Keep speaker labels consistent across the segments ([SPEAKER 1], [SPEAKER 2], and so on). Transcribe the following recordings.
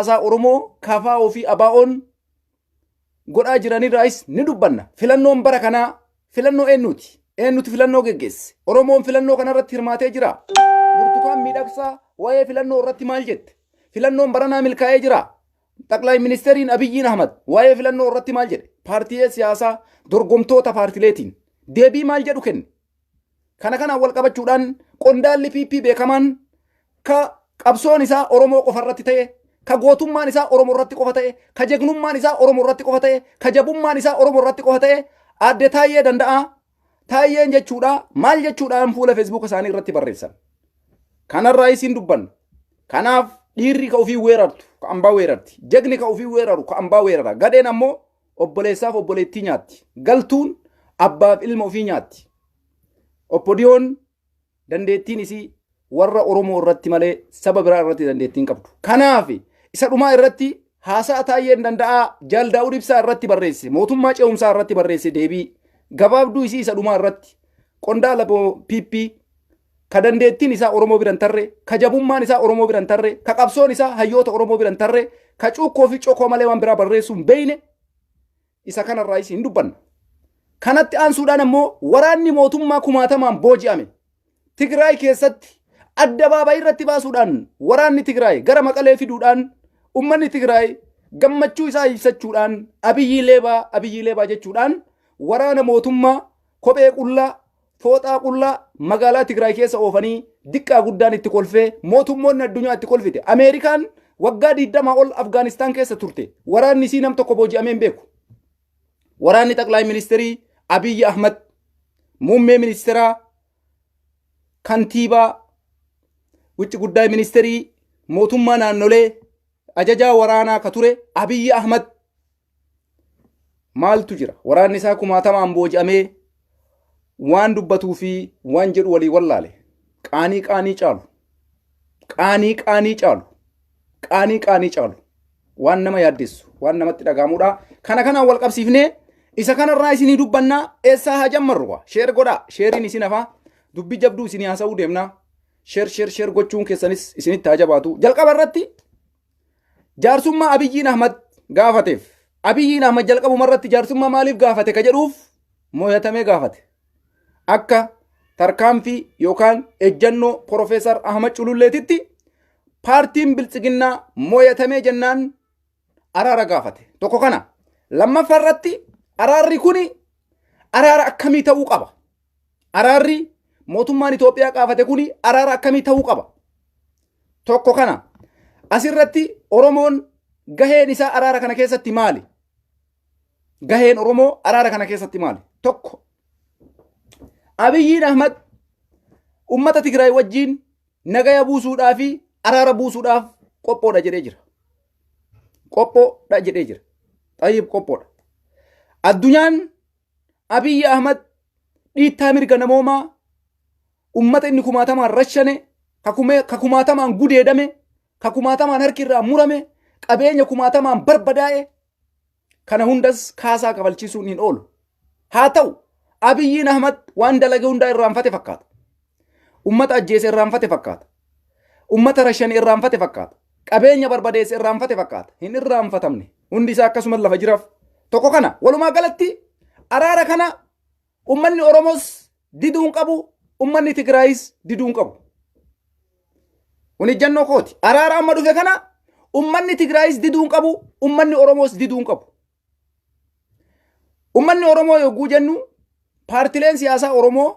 [SPEAKER 1] Siyaasaa Oromoo KFO fi ABO'n godhaa jiranirraayis ni dubbanna. Filannoon bara kanaa filannoo eenyuti? Eenyutu filannoo geggeesse? Oromoon filannoo kanarratti hirmaatee jira? Burtukaan Miidhagsaa waa'ee filannoo irratti maal jette? Filannoon baranaa milkaa'ee jira? Xaqlaay Ministeeriin Abiyyiin Ahmad waa'ee filannoo irratti maal jedhe? Paartiilee siyaasaa dorgomtoota paartileetiin deebii maal jedhu kenne? Kana kanaan wal qabachuudhaan qondaalli PP beekamaan ka qabsoon isaa Oromoo qofa irratti ta'e, ka gootummaan isaa Oromoo irratti qofa ta'e, ka jegnummaan isaa Oromoo irratti qofa ta'e, ka jabummaan isaa Oromoo irratti qofa ta'e, Aadde Taayyee Danda'aa Taayyeen jechuudha maal jechuudhaan fuula Feesbuuka isaanii irratti barreessan. Kanarraa isin dubbanna. Kanaaf dhiirri ka ofii weerartu ka ambaa weerarti. Jagni ka ofii weeraru ka ambaa weerara. Gadheen ammoo obboleessaaf obboleettii nyaatti. Galtuun abbaaf ilma ofii nyaatti. Oppodiyoon dandeettiin isii warra Oromoo irratti malee saba biraa irratti dandeettiin qabdu. Kanaaf isa dhumaa irratti haasa'a Taayyeen Danda'aa Jaal Daawud Ibsaa irratti barreesse, mootummaa ce'umsaa irratti barreesse, deebii gabaabduu isii isa dhumaa irratti qondaala PP ka dandeettiin isaa Oromoo biran tarre, ka jabummaan isaa Oromoo biran tarre, ka qabsoon isaa hayyoota Oromoo biran tarre, ka cuukkoo fi cokoo malee waan biraa barreessuu hin beeyne, isa kanarraa isin hin dubbanna. Kanatti aansuudhaan ammoo waraanni mootummaa kumaatamaan booji'ame Tigraay keessatti addabaabaayii irratti baasuudhaan, waraanni Tigraay gara Maqalee fiduudhaan, ummanni Tigraay gammachuu isaa ibsachuudhaan Abiyyii leebaa, Abiyyii leebaa jechuudhaan waraana mootummaa kophee qullaa, fooxaa qullaa magaalaa Tigraay keessa oofanii diqqaa guddaan itti kolfee, mootummoonni addunyaa itti kolfite. Ameerikaan waggaa 20 ol Afgaanistaan keessa turte. Waraanni isii nam tokko booji'amee hin beeku. Waraanni Xaqlaay Ministeerii Abiyyi Ahmad, muummee ministeeraa, kantiibaa, wucci guddaa ministeerii mootummaa naannolee, ajajaa waraanaa ka ture Abiyyi Ahmad maaltu jira? Waraanni isaa kumaatamaan booji'amee waan dubbatuu fi waan jedhu walii wallaale. Qaanii qaanii caalu. Qaanii qaanii caalu. Qaanii qaanii caalu. Waan nama yaaddessu, waan namatti dhagahamudha. Kana kanaan wal qabsiifnee isa kanarraa isinii dubbannaa. Eessaa haa jammarru? Waa share godhaa, sheeriin isin hafaa, dubbii jabduu isinii haasa'uu deemnaa. Share, share, share gochuun keessanis isinitti haa jabaatu. Jalqaba irratti jaarsummaa Abiyyiin Ahmad gaafateef, Abiyyiin Ahmad jalqabuma irratti jaarsummaa maaliif gaafate ka jedhuuf, mo'atamee gaafate. Akka tarkaanfii yookaan ejjannoo Profeesar Ahmad Cululleetitti paartiin Biltsiginnaa mo'atamee jennaan araara gaafate. Tokko kana. Lammaffaa irratti araarri kuni araara akkamii ta'uu qaba? Araarri mootummaan Itoophiyaa gaafate kuni araara akkamii ta'uu qaba? Tokko kana. Asirratti Oromoon gaheen isaa araara kana keessatti maali? Gaheen Oromoo araara kana keessatti maali? Tokko. Abiyyiin Ahmad ummata Tigraay wajjin nagaya buusuudhaa fi araara buusuudhaaf qophoodha jedhee jira. Qophoodha jedhee jira. Xayyib, qophoodha. Addunyaan Abiyyi Ahmad dhiittaa mirga namoomaa ummata inni kumaatamaan rashane, ka kumaatamaan gudeedame, ka kumaatamaan harki irraa murame, qabeenya kumaatamaan barbadaa'e kana hundas kaasaa kafalchiisuun hin oolu. Haa ta'u, Abiyyiin Ahmad waan dalage hundaa irraanfate fakkaata. Ummata ajjeese irraanfate fakkaata. Ummata rashane irraanfate fakkaata. Qabeenya barbadeesse irraanfate fakkaata. Hin irraanfatamne. Hundi isaa akkasumas lafa jiraaf. Tokko kana. Walumaa galatti araara kana ummanni Oromoos diduu hin qabu, ummanni Tigraayis diduu hin qabu. Kun ejjannoo kooti. Araara amma dhufe kana ummanni Tigraayis diduu hin qabu, ummanni Oromoos diduu hin qabu. Ummanni Oromoo yogguu jennu paartileen siyaasaa Oromoo,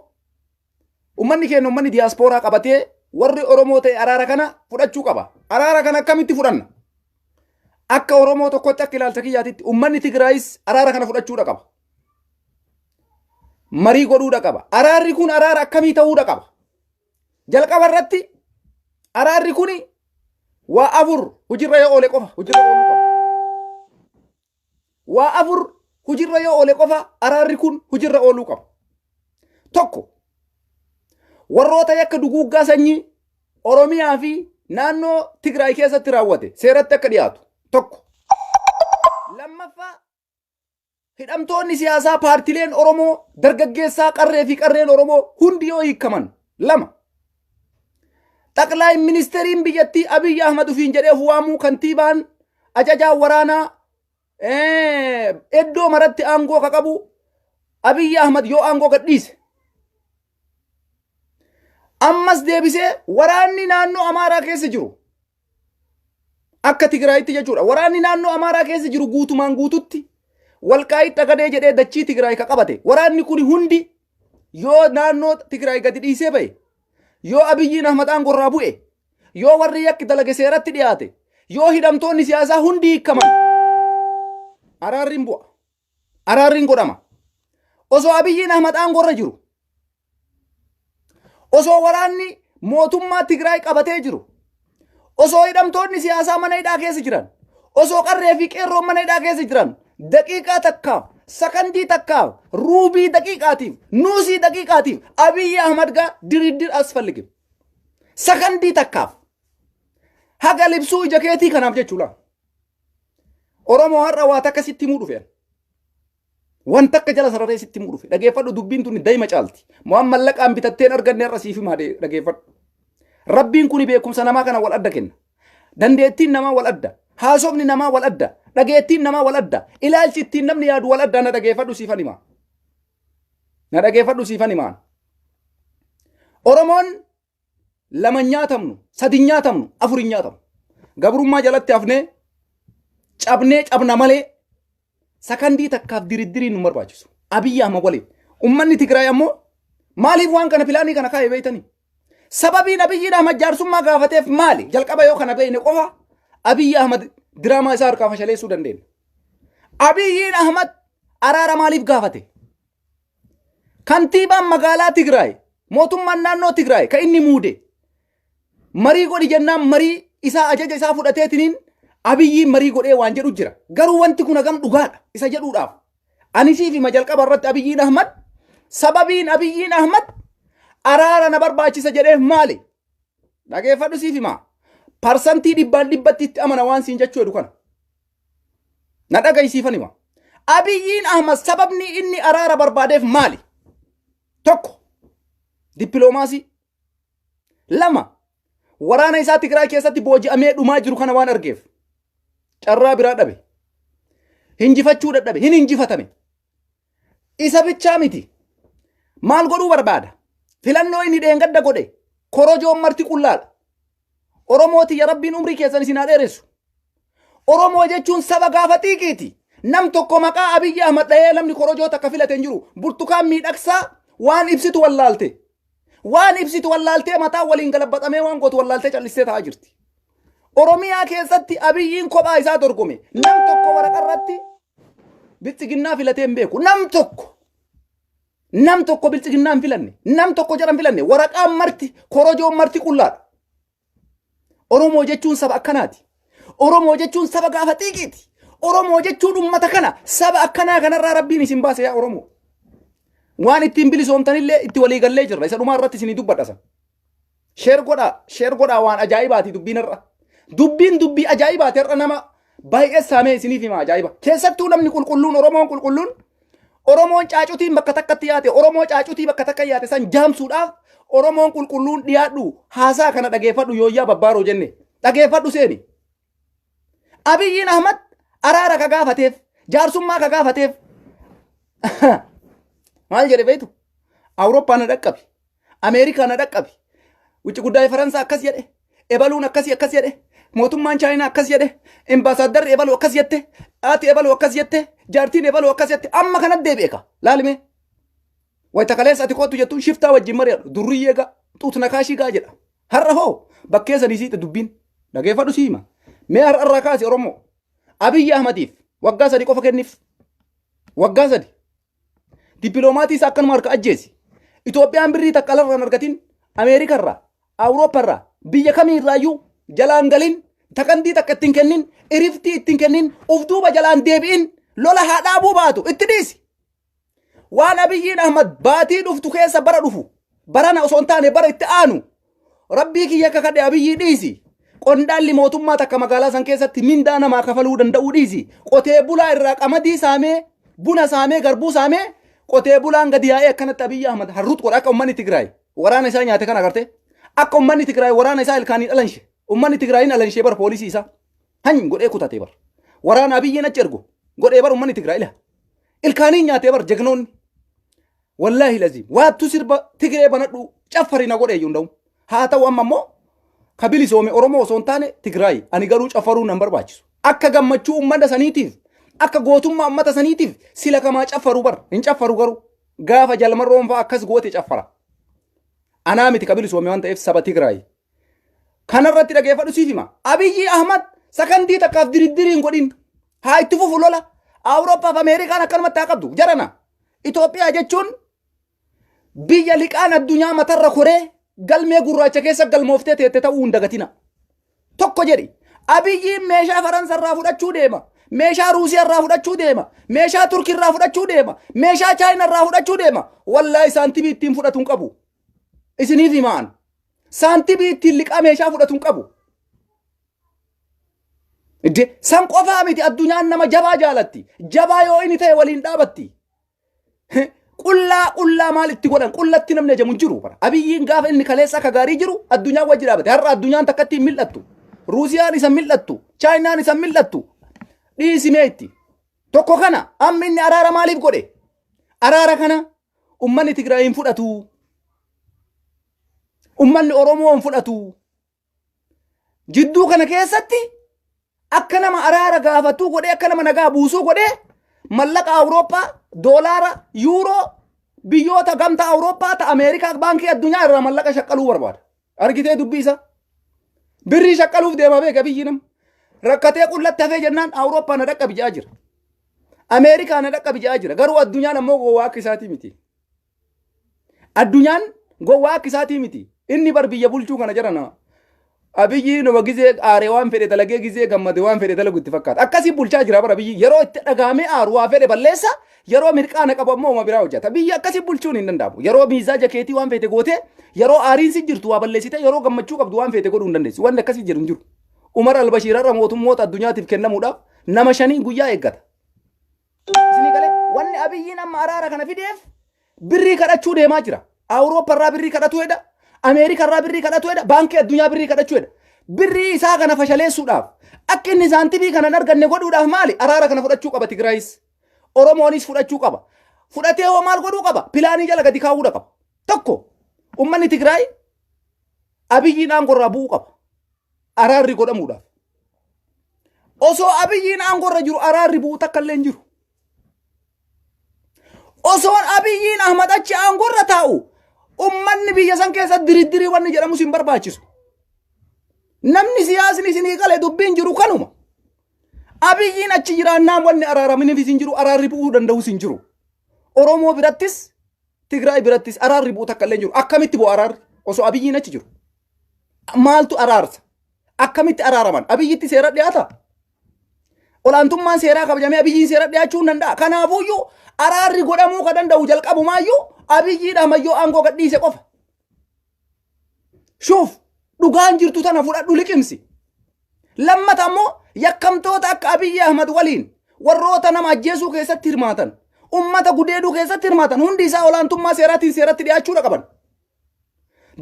[SPEAKER 1] ummanni keenya, ummanni diyaaspooraa qabatee warri Oromoo ta'e araara kana fudhachuu qaba. Araara kana akkamitti fudhanna? Akka Oromoo tokkotti, akka ilaalcha kiyyaatitti, ummanni Tigraayis araara kana fudhachuudha qaba. Marii godhuudha qaba. Araarri kun araara akkamii ta'uudha qaba? Jalqaba irratti araarri kun waa afur hojiirra yoo oole qofa hojiirra ooluu qaba. Waa afur hojiirra yoo oole qofa araarri kun hojiirra ooluu qaba. Tokko, warroota yakka duguuggaa sanyii Oromiyaa fi naannoo Tigraay keessatti raawwate seeratti akka dhiyaatu tokko. Lammaffaa, hidhamtoonni siyaasaa paartileen Oromoo dargaggeessaa, qarree fi qarreen Oromoo hundi yoo hiikaman lama. Xaqlaay ministeeriin biyyattii Abiyyi Ahmad ufiin jedhee of waamuu, kantiibaan Ajajaan waraanaa iddoo maratti aangoo ka qabu Abiyyi Ahmad yoo aangoo gadhiise, ammas deebisee waraanni naannoo Amaaraa keessa jiru akka Tigraayitti jechuudha. Waraanni naannoo Amaaraa keessa jiru guutumaan guututti Walqaayit Xagadee jedhee dachii Tigraay ka qabate. Waraanni kun hundi yoo naannoo Tigraay gadi dhiisee bahe, yoo Abiyyiin Ahmad aangorraa bu'e, yoo warri yakki dalage seeratti dhiyaate, yoo hidhamtoonni siyaasaa hundi hiikaman, araarri hin bu'a. Araarri hin godhama. Osoo Abiyyiin Ahmad aangorra jiru, osoo waraanni mootummaa Tigraay qabatee jiru, osoo hidhamtoonni siyaasaa mana hidhaa keessa jiran, osoo qarree fi qeerroon mana hidhaa keessa jiran, daqiiqaa takkaaf, sakandii takkaaf, ruubii daqiiqaatiif, nuusii daqiiqaatiif Abiyyi Ahmad gaa diriiddir asfalligim. Sakandii takkaaf. Haga libsuu ija keetii kanaaf jechuudha. Oromoo, har'a waa takka sitti himuu dhufe. Wanta akka jala sararee sitti himuu dhufe. Dhageeffadhu, dubbiin tuni dayma caalti. Waan mallaqaan bitatteen arganne har'a siif himaa, dhageeffadhu. Rabbiin kuni beekumsa namaa kana wal adda kenna. Dandeettiin namaa wal adda. Haasofni namaa wal adda. Dhageettiin namaa wal adda. Ilaalchi ittiin namni yaadu wal adda. Na dhageeffadhu, siifan himaa. Na dhageeffadhu, siifan himaa. Oromoon lama hin nyaatamnu, sadi hin nyaatamnu, afur hin nyaatamnu. Gabrummaa jalatti hafnee cabnee cabna malee sakandii takkaaf diriddiriin nu barbaachisu. Abiyyi Ahmad waliin. Uummanni Tigraay ammoo maaliif waan kana pilaanii kana kaa'e beektanii? Sababiin Abiyyi Ahmad jaarsummaa gaafateef maali? Jalqaba yoo kana beekne qofa Abiyyi Ahmad diraamaa isaa harkaa fashaleessuu dandeenya. Abiyyiin Ahmad araara maaliif gaafate? Kantiibaan magaalaa Tigraay, mootummaan naannoo Tigraay kan inni muude, marii godhi jennaan marii isaa ajaja isaa fudhateetiniin Abiyyiin marii godhee waan jedhu jira. Garuu wanti kun hagam dhugaadha isa jedhuudhaaf. Ani siif hima, jalqaba irratti Abiyyiin Ahmad, sababiin Abiyyiin Ahmad araara na barbaachisa jedheef maali? Dhageeffadhu, siif hima. Parsantii dhibbaan dhibbatti itti amana waan siin jechuu jedhu kana. Na dhaga'i, siifan hima. Abiyyiin Ahmad sababni inni araara barbaadeef maali? Tokko, dippiloomaasii. Lama, waraana isaa Tigraay keessatti booji'amee dhumaa jiru kana waan argeef carraa biraa dhabe. Hinjifachuu dadhabe. Hin hinjifatame. Isa bichaa miti. Maal godhuu barbaada? Filannoo inni dheengadda godhe korojoon marti qullaadha. Oromooti, ya Rabbiin umrii keessan isin haa dheeressu. Oromoo jechuun saba gaafa xiiqiiti. Nam tokko maqaa Abiyyi Ahmad dhahee namni korojoo takka filate hin jiru. Burtukaan Miidhagsaa waan ibsitu wallaalte. Waan ibsitu wallaaltee mataa waliin galabbaxamee waan gootu wallaaltee callistee taa'aa jirti. Oromiyaa keessatti Abiyyiin kophaa isaa dorgome. Nam tokko waraqaa irratti Biltsiginnaa filatee hin beeku. Nam tokko. Nam tokko Biltsiginnaa hin filanne. Nam tokko jara hin filanne. Waraqaan marti, korojoon marti qullaadha. Oromoo jechuun saba akkanaati. Oromoo jechuun saba gaafa xiiqiiti. Oromoo jechuun ummata kana, saba akkanaa kanarraa Rabbiin isin baase yaa Oromoo. Waan ittiin bilisoomtanillee itti walii gallee jirra. Isa dhumaa irratti isinii dubbadha san. Share godhaa, share godhaa, waan ajaa'ibaati dubbiin har'a. Dubbiin dubbii ajaa'ibaati har'a, nama baay'ee saamee isiniif hima ajaa'iba. Keessattuu namni qulqulluun, Oromoon qulqulluun, Oromoon caacutiin bakka takkatti yaate, Oromoo caacutii bakka takka yaate san jaamsuudhaaf, Oromoon qulqulluun dhiyaadhu, haasaa kana dhageeffadhu, yooyyaa babbaaroo jenne dhageeffadhu seeni. Abiyyiin Ahmad araara ka gaafateef, jaarsummaa ka gaafateef maal jedhe beektu? Awurooppaa na dhaqqabi. Ameerikaa na dhaqqabi. Wucci guddaa Faransaa akkas jedhe. Ebaluun akkasii akkas jedhe. Mootummaan Chaayinaa akkas jedhe. Imbaasaaddarri ebaluu akkas jette. Haati ebaluu akkas jette. Jaartiin ebaluu akkas jette. Amma kanatti deebi'e ka. Laalime. Wayita kaleessa ati kootu jettuun shiftaa wajjin mari'adhu. Durriyyee gaa. Xuut nakaashii gaa jedha. Har'a hoo bakkee sanii siite dubbiin. Dhageeffadhu, sii hima. Mee har'a irraa kaasi Oromoo. Abiyyi Ahmadiif waggaa 3 qofa kenniif. Waggaa 3. Dippiloomatii isaa akkanuma harka ajjeesi. Itoophiyaan birrii takka alarraa hin argatin, Ameerikarraa, Awuroopparraa, biyya kamiirraayyuu jalaan galin, takandii takka ittiin kennin, iriftii ittiin kennin, uf duuba jalaan deebi'in, lola haa dhaabuu baatu itti dhiisi. Waan Abiyyiin Ahmad baatii dhuftu keessa, bara dhufu, barana osoo hin taane bara itti aanu, Rabbii kiyya kakadhe, Abiyyii dhiisi. Qondaalli mootummaa takka magaalaa san keessatti mindaa namaa kafaluu danda'uu dhiisi. Qotee bulaa irraa qamadii saamee, buna saamee, garbuu saamee, qotee bulaan gadi yaa'ee akkanatti Abiyyi Ahmad harrut godha akka uummanni Tigraay waraana isaa nyaate kana agartee. Akka uummanni Tigraay waraana isaa ilkaanii dhalanshe. Uummanni Tigraayin alanshee bara poolisii isaa. Hany godhee kutate bara. Waraana Abiyyiin achi ergu godhee bar uummanni Tigraay ila. Ilkaanii nyaatee bar jagnoonni. Wallaahi lazim waattu sirba Tigree banadhu caffari na godhee iyyuu hin Haa ta'u amma immoo ka bilisoome Oromoo osoo hin taane Tigraay. Ani garuu caffaruu nan barbaachisu. Akka gammachuu uummata saniitiif akka gootummaa uummata saniitiif sila kamaa caffaruu bar hin caffaru garuu gaafa jalmarroon fa'aa akkas goote caffara. Anaa miti ka bilisoome waan ta'eef saba Tigraay. Kanarratti dhageeffadhu siif hima. Abiyyi Ahmad sakandii takkaaf diriddirii hin godhin. Haa itti fufu lola. Awurooppaaf Ameerikaan akkanumatti haa qabdu. Jarana. Itoophiyaa jechuun biyya liqaan addunyaa matarra koree galmee gurraacha keessa galmooftee teette ta'uu hin dagatina. Tokko jedhi. Abiyyiin meeshaa Faransarraa fudhachuu deema. Meeshaa Ruusiyaarraa fudhachuu deema. Meeshaa Turkiirraa fudhachuu deema. Meeshaa Chaayinaarraa fudhachuu deema. Wallaahi saantimii ittiin fudhatu hin qabu. Isiniif himaan. Saantimii ittiin liqaa meeshaa fudhatu hin qabu. Idde san qofaa miti addunyaan nama jabaa jaalatti. Jabaa yoo inni ta'e waliin dhaabatti. Qullaa qullaa maal itti godhan qullatti namni ajamu hin jiru. Bara. Abiyyiin gaafa inni kaleessa akka gaarii jiru addunyaan wajji dhaabate. Har'a addunyaan takkatti hin mil'attu. Ruusiyaan isa mil'attu. Chaayinaan isa mil'attu. Dhiisimee itti. Tokko kana amma inni araara maaliif godhe? Araara kana ummanni Tigraay hin fudhatu. Ummanni Oromoo hin fudhatu. Jidduu kana keessatti akka nama araara gaafatuu godhee akka nama nagaa buusuu godhee mallaqa Awurooppaa, doolaara, yuuroo biyyoota gamtaa Awurooppaa ta Ameerikaa baankii addunyaa irraa mallaqa shaqqaluu barbaada. Argitee dubbii isaa. Birrii shaqqaluuf deema beeka biyyi nama. Rakkatee qullatti hafee jennaan Awurooppaa na dhaqqabi jedhaa jira. Ameerikaa na dhaqqabi jedhaa jira. Garuu addunyaan ammoo gowwaa akka isaatii miti. Addunyaan gowwaa akka isaatii miti. Inni bar biyya bulchuu kana jedhana. Abiyyi nama gizee aaree waan fedhe dalagee gizee gammade waan fedhe dalagu itti fakkaata. Akkasii bulchaa jira bara biyyi yeroo itti dhagaamee aaru waa fedhe balleessa yeroo mirqaana qabu ammoo uma biraa hojjeta. Biyyi akkasii bulchuun hin danda'amu. Yeroo miizaa jakeetii waan feete gootee yeroo aariin si jirtu waa balleessite yeroo gammachuu qabdu waan feete godhuu hin dandeessu. Wanni akkasii jedhu hin jiru. Umar Albashiir har'a mootummoota addunyaatiif kennamuudhaaf nama shanii guyyaa eeggata. Isinii galee wanni Abiyyiin amma araara kana fideef birrii kadhachuu deemaa jira. Awurooppaa irraa birrii kadhatu hedha. Ameerikaa irraa birrii kadhatu hedha. Baankii addunyaa birrii kadhachuu hedha. Birrii isaa kana fashaleessuudhaaf akka inni saantimii kana hin arganne godhuudhaaf maali? Araara kana fudhachuu qaba Tigraayis. Oromoonis fudhachuu qaba. Fudhatee hoo maal godhuu qaba? Pilaanii jala gadi kaa'uudha qaba. Tokko uummanni Tigraay Abiyyiin aangorraa bu'uu qaba. Araarri godhamuudhaaf. Osoo Abiyyiin aangorra jiru araarri bu'u takka illee hin jiru. Osoon Abiyyiin Ahmad achi aangorra taa'u ummanni biyya san keessa diriddirii wanni jedhamus hin barbaachisu. Namni siyaasni isinii gale dubbiin jiru kanuma. Abiyyiin achi jiraannaan wanni araaraminiifis hin jiru araarri bu'uu danda'us hin jiru. Oromoo birattis Tigraay birattis araarri bu'u takka illee hin jiru. Akkamitti bu'a araarri osoo Abiyyiin achi jiru? Maaltu araarsa? Akkamitti araaraman? Abiyyitti seera dhiyaata? Olaantummaan seeraa kabajamee Abiyyiin seera dhiyaachuu hin danda'a. Kanaafuyyuu araarri godhamuu ka danda'u jalqabumaayyuu Abiyyiidha ammayyoo aangoo gadhiise qofa. Shuuf dhugaan jirtu tana fudhadhu liqimsi. Lammata ammoo yakkamtoota akka Abiyyi Ahmad waliin warroota nama ajjeesuu keessatti hirmaatan, ummata gudeeduu keessatti hirmaatan hundi isaa olaantummaa seeraatiin seeratti dhiyaachuudha qaban.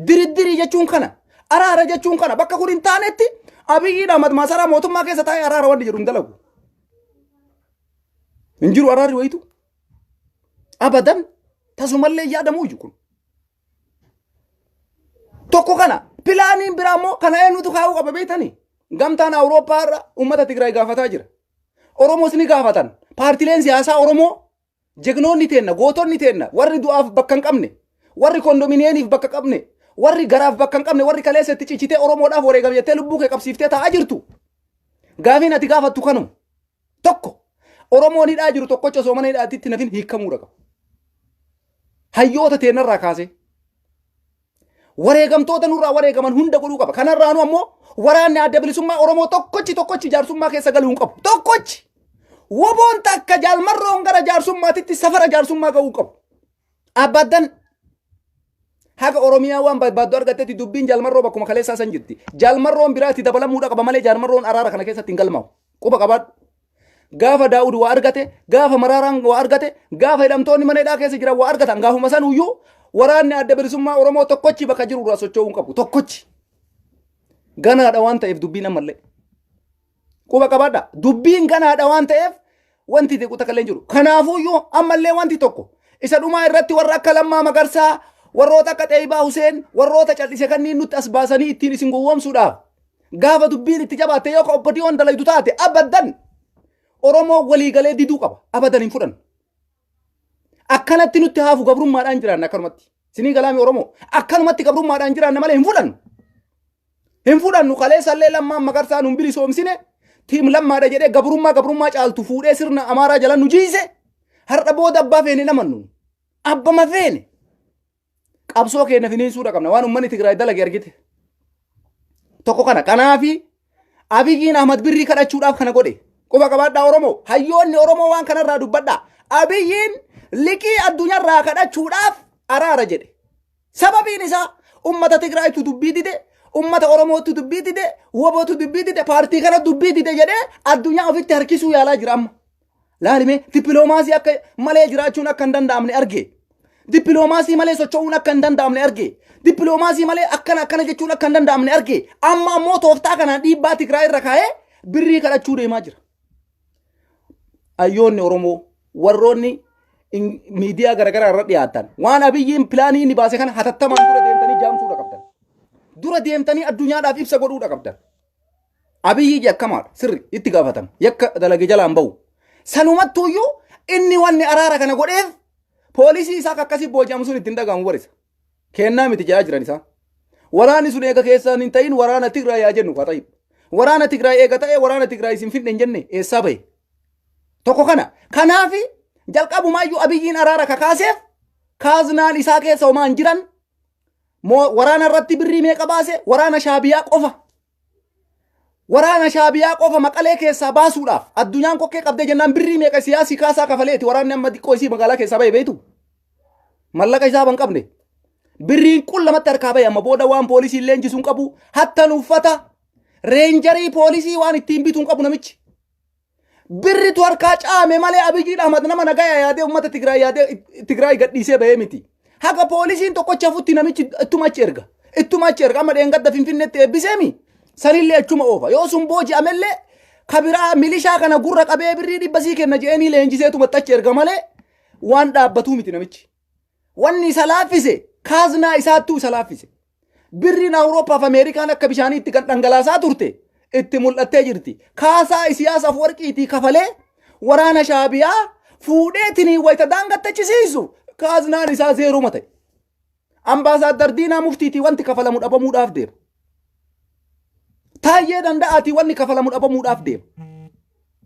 [SPEAKER 1] Diriddirii jechuun kana, araara jechuun kana bakka kun hin taanetti Abiyyiin Ahmad masaraa mootummaa keessa taa'ee araara wanni jedhu hin dalagu. Hin jiru araarri wayitu. Abadan tasumallee yaadamu iyyuu kun. Tokko kana pilaaniin biraa immoo kana eenyutu kaa'uu qaba beektanii? Gamtaan Awurooppaa irra uummata Tigraay gaafataa jira. Oromoos ni gaafatan. Paartileen siyaasaa Oromoo jegnoonni teenna, gootonni teenna, warri du'aaf bakka hin qabne, warri kondominiyeeniif bakka qabne, warri garaaf bakka hin qabne, warri kaleessa itti cichitee Oromoodhaaf wareegame jettee lubbuu kee qabsiiftee taa'aa jirtu. Gaafiin ati gaafattu kanuma. Tokko Oromoon hidhaa jiru tokkocha osoo mana hidhaatti itti nafin hiikkamuudha qaba. Hayyoota teennarraa kaasee wareegamtoota nurraa wareegaman hunda godhuu qaba. Kanarraanu ammoo waraanni adda bilisummaa Oromoo tokkochi tokkochi jaarsummaa keessa galuu hin qabu. Tokkochi woboon takka jaalmarroon gara jaarsummaatitti safara jaarsummaa ga'uu qabu. Abbaddan haga Oromiyaa waan barbaaddu argattetti dubbiin jaalmarroo bakkuma kaleessaa san jirti. Jaalmarroon biraatti dabalamuudha qaba malee jaalmarroon araara kana keessatti hin galmaa'u. Quba qabaadhu. Gaafa Daawud waa argate, gaafa Maraaraan waa argate, gaafa hidhamtoonni mana hidhaa keessa jiran waa argatan gaafuma san iyyuu waraanni adda bilisummaa Oromoo tokkochi bakka jiru irraa socho'uu hin qabu. Tokkochi. Ganaadha waan ta'eef dubbiin ammallee. Quba qabaadha. Dubbiin ganaadha waan ta'eef wanti xiqqoo takka illee hin jiru. Kanaafuyyuu ammallee wanti tokko isa dhumaa irratti warra akka Lammaa Magarsaa, warroota akka Xeeyibaa Huseen, warroota cal'ise kanneen nutti as baasanii ittiin isin gowwoomsuudhaaf gaafa dubbiin itti jabaatte yoo ka obbo Diyoon dalaydu taate abadan Oromoo waliigalee diduu qaba. Abadan hin fudhannu. Akkanatti nutti haafu gabrummaadhaan jiraanna akkanumatti. Sinii galaami Oromoo. Akkanumatti gabrummaadhaan jiraanna malee hin fudhannu. Hin fudhannu kaleessallee Lammaan Magarsaa nun bilisoomsine tiim Lammaadha jedhee gabrummaa gabrummaa caaltu fuudhee sirna Amaaraa jala nu jiise. Har'a booda abbaa feene hin amannu. Abbama feene. Qabsoo keenya finiinsuudha qabna waan uummanni Tigraay dalage argite. Tokko kana kanaafi Abiyyiin Ahmad Birrii kadhachuudhaaf kana godhe. Quba qabaadhaa Oromoo. Hayyoonni Oromoo waan kanarraa dubbadhaa. Abiyyiin liqii addunyaarraa kadhachuudhaaf araara jedhe. Sababiin isaa ummata Tigraaytu dubbii dide, ummata Oromootu dubbii dide, WBOtu dubbii dide, paartii kana dubbii dide jedhee addunyaa ofitti harkisuu yaalaa jira amma. Laalime dippiloomaasii akka malee jiraachuun akka hin danda'amne arge. Dippiloomaasii malee socho'uun akka hin danda'amne arge. Dippiloomaasii malee akkana akkana jechuun akka hin danda'amne arge. Amma ammoo tooftaa kanaan dhiibbaa Tigraay irra kaa'ee birrii kadhachuu deemaa jira. Hayyoonni Oromoo warroonni miidiyaa garaagaraa irra dhiyaatan waan Abiyyiin pilaanii inni baase kana hatattamaan dura deemtanii jaamsuudha qabdan. Dura deemtanii addunyaadhaaf ibsa godhuudha qabdan. Abiyyi yakkamaadha sirri itti gaafatama yakka dalage jalaan bahu. Sanumattuuyyuu inni wanni araara kana godheef poolisii isaa akka akkasii booji'amu sun ittiin dhagahamu barisa. Kennaa miti jedhaa jiran isaa. Waraanni sun eega keessaan hin ta'in waraana Tigraay haa jennu haa ta'u. Waraana Tigraay eega ta'e waraana Tigraay isin finne hin jenne eessaa bahe? Tokko kana. Kanaafi jalqabumaayyuu Abiyyiin araara kakaaseef kaaznaan isaa keessa homaa hin jiran waraana irratti birrii meeqa baase waraana Shaabiyaa qofa. Waraana Shaabiyaa qofa Maqalee keessaa baasuudhaaf addunyaan kokkee qabdee jennaan birrii meeqa siyaasii kaasaa kafaleeti waraanni amma xiqqoo isii magaalaa keessaa bahe beektu. Mallaqa isaa ban qabne. Birriin qun lamatti harkaa bahe amma booda waan poolisiin leenjisu hin qabu hattan uffata reenjarii poolisii waan ittiin bitu hin qabu namichi. Birritu harkaa caame malee Abiyyiin Ahmad nama nagaya yaadee uummata Tigraay yaadee Tigraay gadhiisee bahee miti. Haga poolisiin tokkocha hafutti namichi ittuma achi erga. Ittuma achi erga amma dheengadda Finfinneetti eebbiseemi. Sanillee achuma oofa. Yoo sun booji'amellee kabiraa milishaa kana gurra qabee birrii 100 sii kenna je'eenii leenjiseetuma achi erga malee waan dhaabbatuu miti namichi. Wanni isa laaffise kaaznaa isaattuu isa laaffise. Birriin Awurooppaa fi Ameerikaan akka bishaanii itti kan dhangalaasaa turte itti mul'attee jirti. Kaasaa Isiyaas Afwarqiitii kafalee waraana Shaabiyaa fuudheetinii wayita daangattachisiisu kaaznaan isaa zeeruma ta'e. Ambaasaaddar Diinaa Muftiitii wanti kafalamu dhabamuudhaaf deema. Taayyee Danda'aatii wanni kafalamu dhabamuudhaaf deema.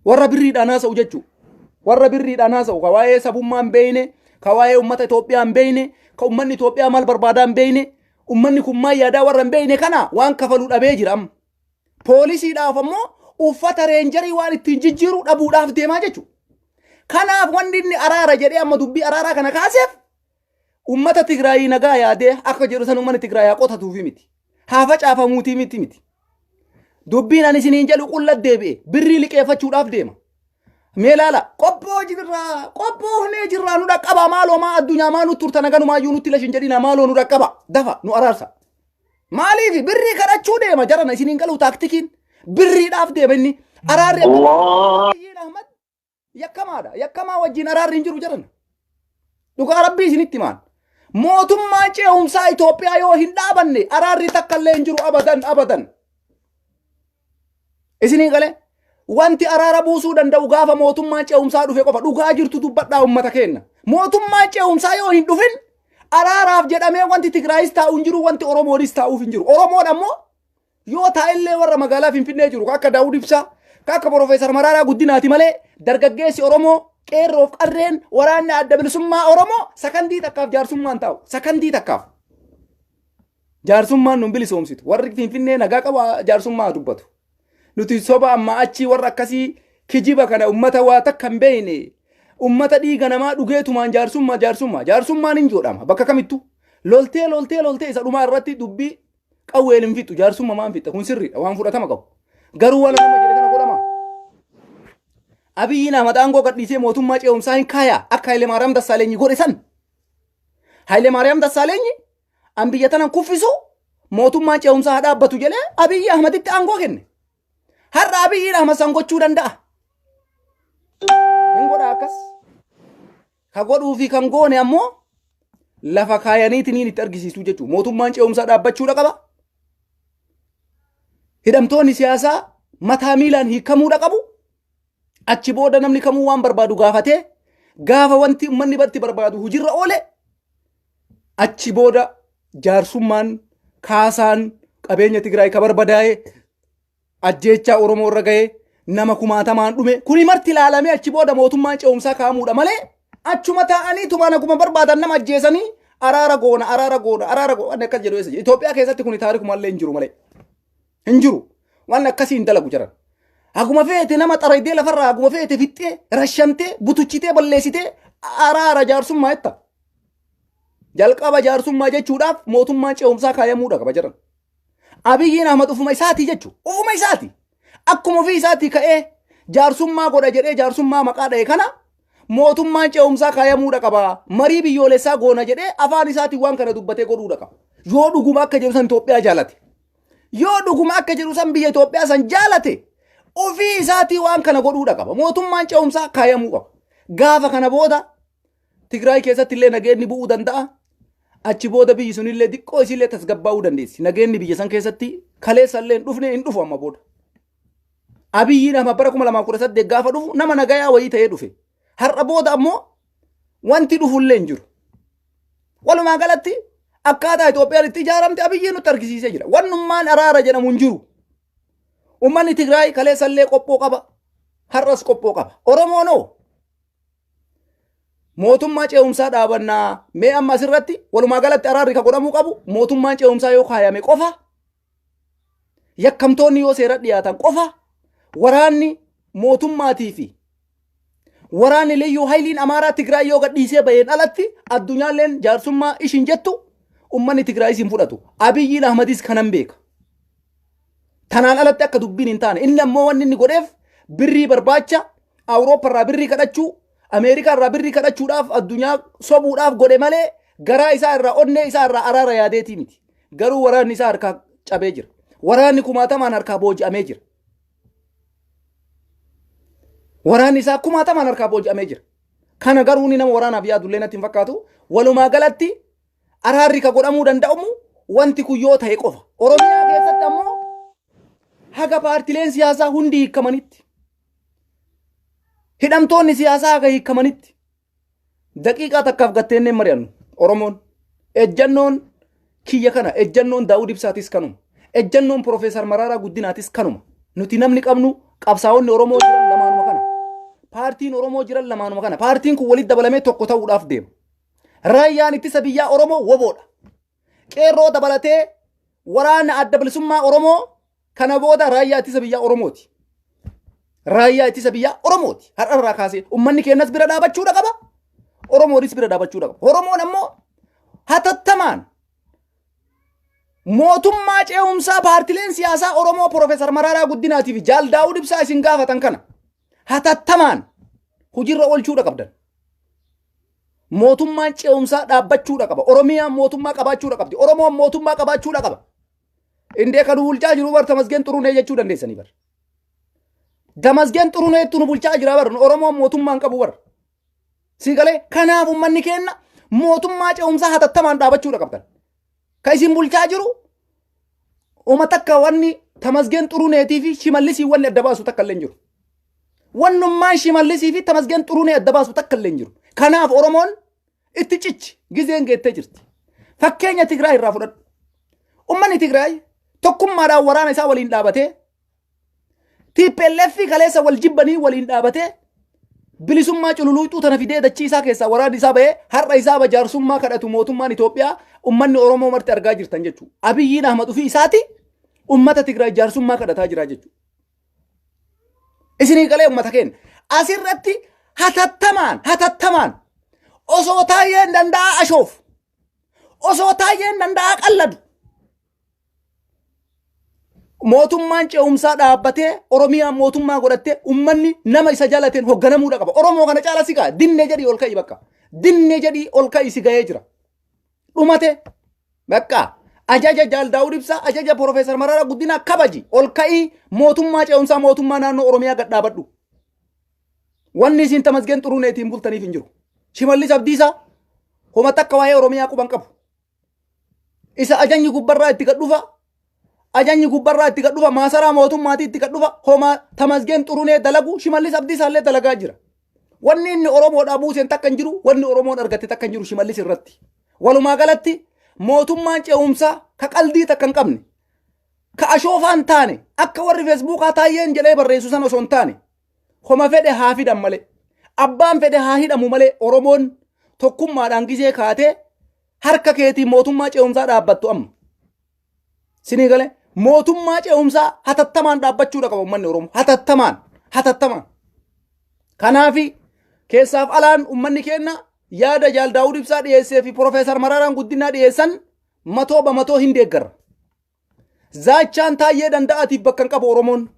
[SPEAKER 1] Warra birriidhaan haasa'u jechuudha. Warra birriidhaan haasa'u ka waa'ee sabummaa hin beekne, ka waa'ee uummata Itoophiyaa hin beekne, ka uummanni Itoophiyaa maal barbaadaa hin beekne, uummanni kun maal yaadaa warra hin beekne kana waan kafalu dhabee jira amma. Poolisiidhaaf ammoo uffata reenjarii waan ittiin jijjiiru dhabuudhaaf deemaa jechuudha. Kanaaf wanni inni araara jedhee amma dubbii araaraa kana kaaseef uummata Tigraayii nagaa yaadee akka jedhu san uummanni Tigraay haa qotatuufi miti. Haa facaafamuutii miti miti. Dubbiin ani isiniin jedhu qulla deebi'e birrii liqeeffachuudhaaf deema. Mee laala qophoo jirraa qophoofnee jirraa nu dhaqqaba maaloo maa addunyaa maa nutti turtan haganumaayyuu nutti lashin jedhina maaloo nu dhaqqaba dafa nu araarsa. Maaliif birrii kadhachuu deema jarana isiniin galu taaktikiin birriidhaaf deema inni araarri akka Ahmad Yakkamaadha. Yakkamaa wajjin araarri hin jiru jedhan. Dhugaa rabbii isinitti himaan. Mootummaan ce'umsaa Itoophiyaa yoo hin dhaabanne araarri takka illee hin jiru abadan abadan. Isinii galee wanti araara buusuu danda'u gaafa mootummaan ce'umsaa dhufe qofa dhugaa jirtu dubbadhaa uummata keenya. Mootummaan ce'umsaa yoo hin dhufin araaraaf jedhamee wanti Tigraayis taa'u hin jiru wanti Oromoonis taa'uuf hin jiru. Oromoon ammoo Yoo taa'ellee warra magaalaa Finfinnee jiru ka akka Daawud Ibsaa, ka akka Profeesar Maraaraa Guddinaati malee dargaggeessi Oromoo qeerroof qarreen waraanni adda bilisummaa Oromoo sakandii takkaaf jaarsummaan taa'u. Sakandii takkaaf. Jaarsummaan nun bilisoomsitu. Warri Finfinnee nagaa qabu jaarsummaa dubbatu. Nuti soba amma achii warra akkasii kijiba kana ummata waa takka hin beekne ummata dhiiga namaa dhugeetumaan jaarsummaa jaarsummaa jaarsummaan hin jedhama bakka kamittuu loltee loltee loltee isa dhumaa irratti dubbii Qawween hin fixxu jaarsumma maan fixxa kun sirriidha waan fudhatama qabu. Garuu waan nama jedhe kana godhama. Abiyyiin Ahmad aangoo gadhiisee mootummaa ce'umsaa hin kaayaa akka Hayilemaariyaam Dassaalenyi godhe san. Hayilemaariyaam Dassaalenyi an biyya tanan kuffisu mootummaan ce'umsaa haa dhaabbatu jedhee Abiyyi Ahmaditti aangoo kenne. Har'a Abiyyiin Ahmad san gochuu danda'a. Hin godha akkas. Ka godhuu fi kan goone ammoo lafa kaayaniitiniin itti argisiisuu jechuudha. Mootummaan ce'umsaa dhaabbachuudha qaba. Hidhamtoonni siyaasaa mataa miilaan hiikamuudha qabu. Achi booda namni kamuu waan barbaadu gaafatee gaafa wanti uummanni barti barbaadu hujirra oole achi booda jaarsummaan kaasaan qabeenya Tigraay ka barbadaa'e ajjeechaa Oromoo irra ga'e nama kumaatamaan dhume kuni marti ilaalamee achi booda mootummaan ce'umsaa kaa'amuudha malee achuma taa'anii tumaan akkuma barbaadan nama ajjeesanii araara goona araara goona araara goona wanni akkas jedhu eessa jira Itoophiyaa keessatti kuni taarikumallee hin jiru malee hin jiru waan akkasii hin dalagu jiran. Haguma feete nama xaraydee lafarraa haguma feete fixxee rashantee butuchitee balleessitee araara jaarsummaa jetta. Jalqaba jaarsummaa jechuudhaaf mootummaan ce'umsaa kaayamuudha qaba jedhan. Abiyyiin Ahmad ufuma isaatii jechu ufuma isaati. Akkuma ofii isaatii ka'ee jaarsummaa godha jedhee jaarsummaa maqaa dha'e kana mootummaan ce'umsaa kaayamuudha qaba. Marii biyyoolessaa goona jedhee afaan isaatiin waan kana dubbatee godhuudha qaba. Yoo dhuguma akka jedhu san Itoophiyaa jaalate. Yoo dhuguma akka jedhu san biyya Itoophiyaa san jaalate ofii isaatii waan kana godhuudha qaba. Mootummaan ce'umsaa kaayamuu qaba. Gaafa kana booda Tigraay keessatti illee nageenni bu'uu danda'a. Achi booda biyyi sunillee xiqqoo isiillee tasgabbaa'uu dandeessi. Nageenni biyya san keessatti kaleessa illee hin dhufne hin dhufu amma booda. Abiyyiin amma bara 2018 gaafa dhufu nama nagayaa wayii ta'ee dhufe. Har'a booda ammoo wanti dhufu illee hin jiru. Walumaa galatti akkaataa Itoophiyaan itti ijaaramte Abiyyiin nutti argisiisee jira. Wannummaan araara jedhamu hin jiru. Uummanni Tigraay kaleessa illee qophoo qaba. Har'as qophoo qaba. Oromoon hoo mootummaa ce'umsaa dhaabannaa mee amma asirratti walumaa galatti araarri ka godhamuu qabu mootummaan ce'umsaa yoo kaayame qofa yakkamtoonni yoo seera dhiyaatan qofa waraanni mootummaatii fi waraanni liyyuu hayliin Amaaraa Tigraay yoo gadhiisee baheen alatti addunyaalleen jaarsummaa ishin jettu ummanni Tigraayis hin fudhatu. Abiyyiin Ahmadis kanan beeka. Tanaan alatti akka dubbiin hin taane inni ammoo wanni inni godheef birrii barbaacha Awuroopa irraa birrii kadhachuu Ameerikaa irraa birrii kadhachuudhaaf addunyaa sobuudhaaf godhe malee garaa isaa irraa onnee isaa irraa araara yaadeetii miti. Garuu waraanni isaa harkaa cabee jira. Waraanni kumaatamaan harkaa booji'amee jira. Waraanni isaa kumaatamaan harkaa booji'amee jira. Kana garuu inni nama waraanaaf yaadu illee natti hin fakkaatu. Walumaa galatti araarri ka godhamuu danda'amu wanti kun yoo ta'e qofa. Oromiyaa keessatti ammoo haga paartileen siyaasaa hundi hiikamanitti hidhamtoonni siyaasaa haga hiikamanitti daqiiqaa takkaaf gatteennee mari'annu Oromoon ejjannoon kiyya kana ejjannoon Daawud Ibsaatis kanuma ejjannoon Profeesar Maraaraa Guddinaatis kanuma nuti namni qabnu qabsaa'onni Oromoo jiran lamaanuma kana paartiin Oromoo jiran lamaanuma kana paartiin kun walitti dabalamee tokko ta'uudhaaf deema. Raayyaan ittisa biyyaa Oromoo woboodha. Qeerroo dabalatee waraana adda bilisummaa Oromoo kana booda raayyaa ittisa biyyaa Oromooti. Raayyaa ittisa biyyaa Oromooti. Har'a irraa kaasee uummanni keenyas bira dhaabachuudha qaba. Oromoonis bira dhaabachuudha qaba. Oromoon ammoo hatattamaan mootummaa ce'umsaa paartileen siyaasaa Oromoo Profeesar Maraaraa Guddinaatii fi Jaal Daawud Ibsaa isin gaafatan kana hatattamaan hojiirra oolchuudha qabdan. Mootummaan ce'umsaa dhaabbachuudha qaba. Oromiyaan mootummaa qabaachuudha qabdi. Oromoon mootummaa qabaachuudha qaba. Indee kan nu bulchaa jiru bar Tamasgeen Xurunee jechuu dandeessanii bar. Tamasgeen Xuruneetu nu bulchaa jira bar. Oromoon mootummaa hin qabu bar. Sii galee kanaaf uummanni keenya mootummaa ce'umsaa hatattamaan dhaabachuudha qabdan. Kan isin bulchaa jiru uma takka wanni Tamasgeen Xuruneetii fi Shimallisii wanni adda baasu takka illee hin jiru. Wannummaan Shimallisii fi Tamasgeen Xurunee adda baasu takka illee hin jiru. Kanaaf Oromoon itti cichi gizeen geettee jirti. Fakkeenya Tigraay irraa fudhadhu. Uummanni Tigraay tokkummaadhaan waraana isaa waliin dhaabatee TPLF kaleessa wal jibbanii waliin dhaabatee bilisummaa cululuuxuu tana fidee dachii isaa keessaa waraanni isaa bahee har'a isaa jaarsummaa kadhatu mootummaan Itoophiyaa uummanni Oromoo marti argaa jirtan jechuudha. Abiyyiin Ahmad ofii isaati uummata Tigraay jaarsummaa kadhataa jira jechuudha. Isinii galee uummata keenya asirratti hatattamaan hatattamaan osoo taayyeen danda'aa ashoof osoo taayyeen danda'aa qalladu mootummaan ce'umsaa dhaabbatee Oromiyaan mootummaa godhattee uummanni nama isa jaalateen hoogganamuudha qaba. Oromoo kana caala si ka'a. Dinnee jedhii ol ka'i bakka. Dinnee jedhii ol ka'i si ga'ee jira. Dhumate bakka Ajaja Jaal Daawud Ibsaa, ajaja Profeesar Mararaa Guddinaa kabaji. Ol ka'ii mootummaa ce'umsaa mootummaa naannoo Oromiyaa gad dhaabadhu. Wanni isin Tamasgeen Xuruneetiin bultaniif hin jiru. Shimallis Abdiisaa homa takka waa'ee Oromiyaa quban qabu. Isa ajanyi gubbarraa itti gad dhufa. Ajanyi gubbarraa itti gad dhufa. Maasaraa mootummaatii itti gad dhufa. Homa Tamasgeen Xurunee dalagu Shimallis Abdiisaa illee dalagaa jira. Wanni inni Oromoodhaa buuseen takka hin jiru. Wanni Oromoon argatte takka hin jiru Shimallis irratti. Walumaa galatti mootummaan ce'umsaa ka qaldii takka hin qabne, ka ashoofaa hin taane, akka warri feesbuukaa taayyeen jedhee barreessu sana osoo hin taane, homa fedhe haa fidan malee, abbaan fedhe haa hidhamu malee, Oromoon tokkummaadhaan gizee kaatee harka keetiin mootummaa ce'umsaa dhaabbattu amma. Sinii galee mootummaa ce'umsaa hatattamaan dhaabbachuudha qaba uummanni Oromoo. Hatattamaan, hatattamaan. Kanaafi keessaaf alaan uummanni keenya yaada Jaal Daawud Ibsaa dhiyeessee fi Profeesar Maraaraan Guddinaa dhiyeessan matoo bamatoo hin deeggarra. Zaachaan Taayyee Danda'aatiif bakka hin qabu Oromoon.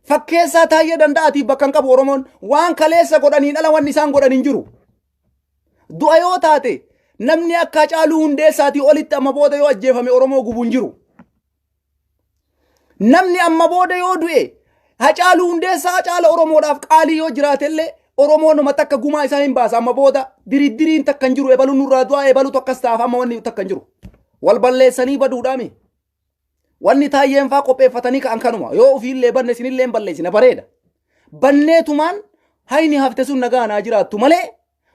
[SPEAKER 1] Fakkeessaa Taayyee Danda'aatiif bakka hin qabu Oromoon. Waan kaleessa godhaniin ala wanni isaan godhan hin jiru. Du'a yoo taate namni akka Hacaaluu Hundeessaatii olitti amma booda yoo ajjeefame Oromoo gubu hin jiru. Namni amma booda yoo du'e Hacaaluu Hundeessaa caala Oromoodhaaf qaalii yoo jiraatellee Oromoon nama takka gumaa isaa hin baasa. Amma booda diriddiriin takka hin jiru, ebalu nurraa du'aa, ebalutu akkas ta'aaf, amma wanni takka hin jiru. Wal balleessanii baduudhaami. Wanni taayyeen faa qopheeffatanii ka'an kanuma. Yoo ofiillee banne isinillee hin balleessina bareeda. Banneetumaan hayni hafte sun nagaa naa jiraattu malee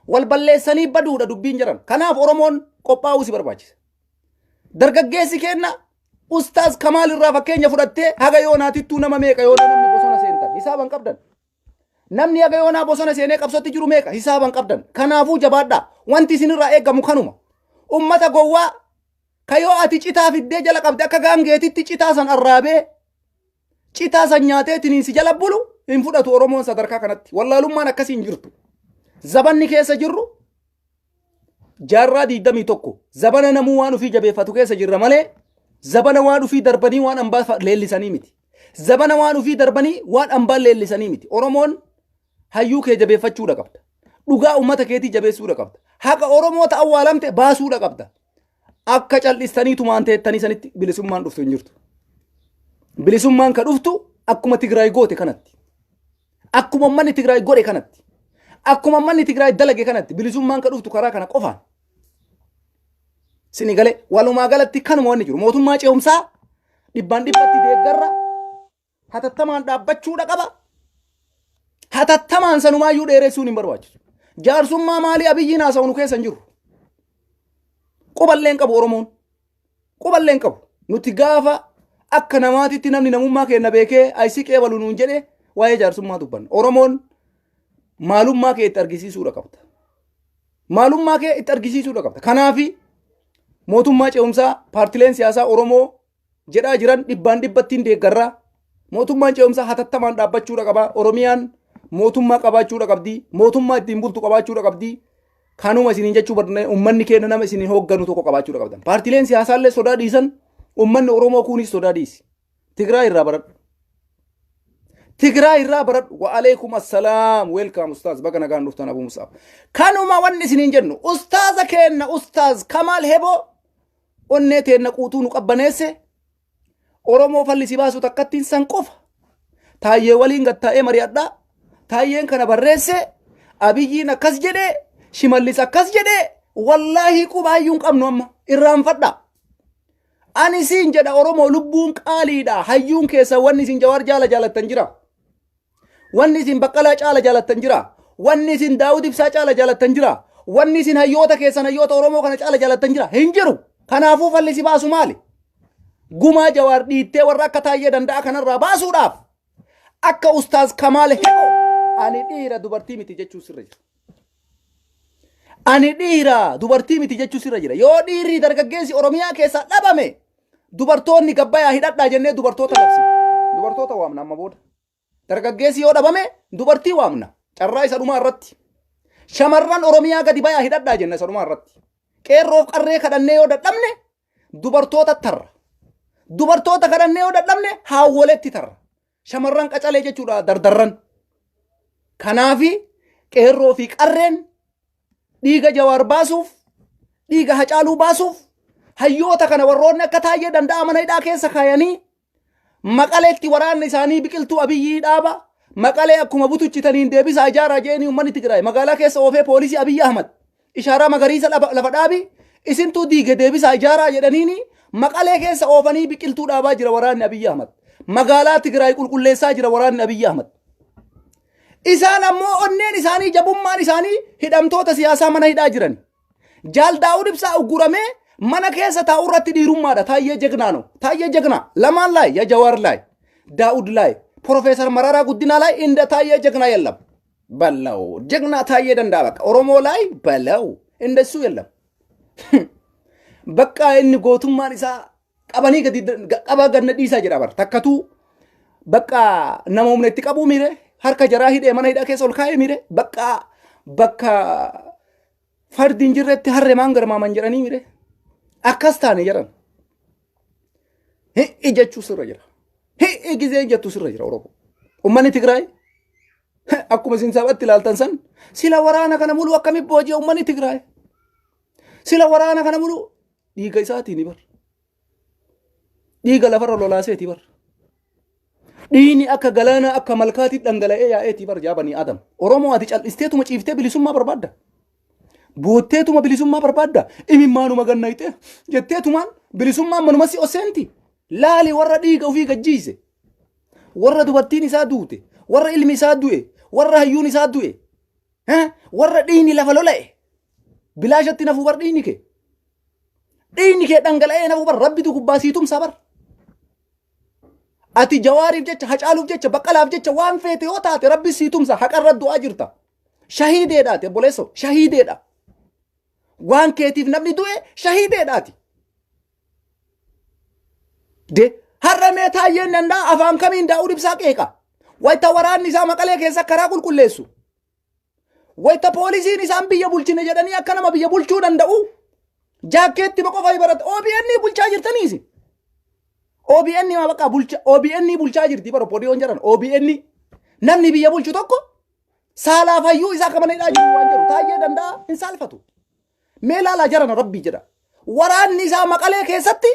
[SPEAKER 1] wal balleessanii baduudha dubbiin jedhan. Kanaaf Oromoon qophaa'uu si barbaachisa. Dargaggeessi keenna Ustaaz Kamaal irraa fakkeenya fudhattee haga yoonaatittuu nama meeqa yoona namni bosona seentan hisaaban qabdan. Namni haga yoonaa bosona seenee qabsootti jiru meeqa hisaaban qabdan. Kanaafuu jabaadhaa. Wanti isinirraa eegamu kanuma. Ummata gowwaa ka yoo ati citaa fiddee jala qabde akka gaangeetitti citaa san arraabee citaa san nyaatee tiniin si jala bulu hin fudhatu Oromoon sadarkaa kanatti. Wallaalummaan akkasii hin jirtu. Zabanni keessa jirru jaarraa 21, zabana namuu waan ofii jabeeffatu keessa jirra malee zabana waan ofii darbanii waan ambaa leellisanii miti. Zabana waan ofii darbanii waan ambaa leellisanii miti. Oromoon hayyuu kee jabeeffachuudha qabda. Dhugaa uummata keetii jabeessuudha qabda. Haqa Oromoo ta awwaalamte baasuudha qabda. Akka cal'istanii tumaan teettanii sanitti bilisummaan dhuftu hin jirtu. Bilisummaan ka dhuftu akkuma Tigraay goote kanatti. Akkuma uummanni Tigraay godhe kanatti. Akkuma uummanni Tigraay dalage kanatti bilisummaan ka dhuftu karaa kana qofaan. Sini galee walumaa galatti kanuma wanni jiru. Mootummaa ce'umsaa dhibbaan dhibbatti deeggarra, hatattamaan dhaabbachuudha qaba. Hatattamaan sanumaayyuu dheeressuun hin barbaachisu. Jaarsummaa maalii Abiyyiin haasa'u nu keessa hin jiru. Quballee hin qabu Oromoon. Quballee hin qabu. Nuti gaafa akka namaatitti namni namummaa keenya beekee ayisii qeebalu nuun jedhe waa'ee jaarsummaa dubbanna. Oromoon maalummaa kee itti argisiisuudha qabda. Maalummaa kee itti argisiisuudha qabda. Kanaafi mootummaa ce'umsaa paartileen siyaasaa Oromoo jedhaa jiran dhibbaan dhibbatti hin deeggarra. Mootummaan ce'umsaa hatattamaan dhaabbachuudha qaba. Oromiyaan mootummaa qabaachuudha qabdi. Mootummaa ittiin bultu qabaachuudha qabdi. Kanuma isiniin jechuu barbaanne, uummanni keenya nama isiniin hoogganu tokko qabaachuudha qabdan. Paartileen siyaasaallee sodaa dhiisan, uummanni Oromoo kunis sodaa dhiisi. Tigraay irraa baradhu. Tigraay irraa baradhu. Wa alaikum assalaam. Welcome ustaaz. Baga nagaan dhuftan Abu Musaab. Kanuma wanni isiniin jennu ustaaza keenna ustaaz Kamaal Heboo onnee teenna quutuu nu qabbaneesse. Oromoo falli si baasu takkattiin san qofa. Taayyee waliin gattaa'ee mari'adhaa. Taayyeen kana barreesse, Abiyyiin akkas jedhee, Shimallis akkas jedhee, wallaahii qubaayyuu hin qabnu amma irraanfadhaa. Ani siin jedha, Oromoo lubbuun qaaliidha. Hayyuun keessa wanni isin Jawaar jaala jaalattan jira. Wanni isin Baqqalaa caala jaalattan jira. Wanni isin Daawud Ibsaa caala jaalattan jira. Wanni isin hayyoota keessan hayyoota Oromoo kana caala jaalattan jira. Hin jiru. Kanaafuu falli si baasu maali? Gumaa Jawaar dhiittee warra akka Taayyee Danda'a kanarraa baasuudhaaf akka Ustaaz Kamaal Heqoo ani dhiira dubartii miti jechuu sirra jira. Ani dhiira dubartii miti jechuu sirra jira. Yoo dhiirri dargaggeessi Oromiyaa keessaa dhabame dubartoonni gabbayaa hidhadhaa jennee dubartoota labsina. Dubartoota waamna amma booda. Dargaggeessi yoo dhabame dubartii waamna. Carraa isa dhumaa irratti. Shamarran Oromiyaa gadi bayaa hidhadhaa jenna isa dhumaa irratti. Qeerroof qarree kadhannee yoo dadhabne dubartoota tarra. Dubartoota kadhannee yoo dadhabne haawwoletti tarra. Shamarran qacalee jechuudha dardarran. Kanaafi qeerroo fi qarreen dhiiga Jawaar baasuuf, dhiiga Hacaaluu baasuuf, Hayyoota kana warroonni akka Taayyee Danda'aa mana hidhaa keessa kaayanii, Maqaleetti waraanni isaanii biqiltuu Abiyyii dhaaba. Maqalee akkuma butuchitaniin deebisaa ijaaraa jeeni uummanni Tigraay magaalaa keessa oofee poolisii Abiyyi Ahmad ishaaraa magariisa lafa dhaabi, isintuu diige, deebisaa ijaaraa jedhaniini Maqalee keessa oofanii biqiltuu dhaabaa jira waraanni Abiyyi Ahmad. Magaalaa Tigraay qulqulleessaa jira waraanni Abiyyi Ahmad. Isaan ammoo onneen isaanii, jabummaan isaanii hidhamtoota siyaasaa mana hidhaa jiran. Jaal Daawud Ibsaa ugguramee mana keessa taa'u irratti dhiirummaadha. Taayyee jegnaa no. Taayyee jegnaa. Lamaan laay ya Jawaar laay. Daawud laay. Profeesar Mararaa Guddinaa laay inda Taayyee jegnaa የለም። በለው ጀግና ታዬ ደንዳ በቃ ኦሮሞ ላይ በለው እንደሱ የለም። Bakka inni gootummaan isaa qabanii gadi qaba ganna dhiisaa jedha bar takkatuu bakka nama humna itti qabuu miire, harka jaraa hidhee mana hidhaa keessa ol kaa'ee miire. Bakka bakka fardi hin jirretti harree maan garmaaman jedhanii miire, akkas taane jedhan. Hi'i jechuu sirra jira. Hi'i gizee jettu sirra jira Oromoo. Uummanni Tigraay akkuma isin sabatti ilaaltan san sila waraana kana mulu akkamitti booji'a uummanni Tigraay? Sila waraana kana mulu dhiiga isaatiin bar. Dhiiga lafarra lolaaseeti bar. Dhiigni akka galaana akka malkaatti dhangala'ee yaa'eeti bar jaabanii Adam. Oromoo, ati cal'isteetuma ciiftee bilisummaa barbaadda. Bootteetuma bilisummaa barbaadda. Imimmaanuma gannayxee jetteetumaan bilisummaan manuma si oseenti. Laali warra dhiiga ofii gajjiise. Warra dubartiin isaa duute. Warra ilmi isaa du'e. Warra hayyuun isaa du'e. Warra dhiigni lafa lola'e. Bilaashatti nafuu bar dhiigni kee. Dhiigni kee dhangala'ee nafuu bar, rabbitu gubbaa sii tumsa bar. Ati Jawaariif jecha, Hacaaluuf jecha, Baqqalaaf jecha waan feete yoo taate rabbi sii tumsa, haqarra du'aa jirta. Shahiideedhaati obboleesso, shahiideedha. Waan keetiif namni du'e shahiideedhaati. De har'a mee Taayyeen Danda'a afaan kamiin Daawud Ibsaa qeeqa? Wayita waraanni isaa Maqalee keessa karaa qulqulleessu. Wayita poolisiin isaan biyya bulchine jedhanii akka nama biyya bulchuu danda'u jaakkeetti qofa barate OBN bulchaa jirtaniisi. OBN maa bakka bulcha OBN bulchaa jirti bara podiyoon jedhan. OBN namni biyya bulchu tokko saalaaf hayyuu isaa akka mana hidhaa jiru waan jedhu Taayyee Danda'a hin saalfatu. Mee laalaa jarana, rabbii jedha. Waraanni isaa Maqalee keessatti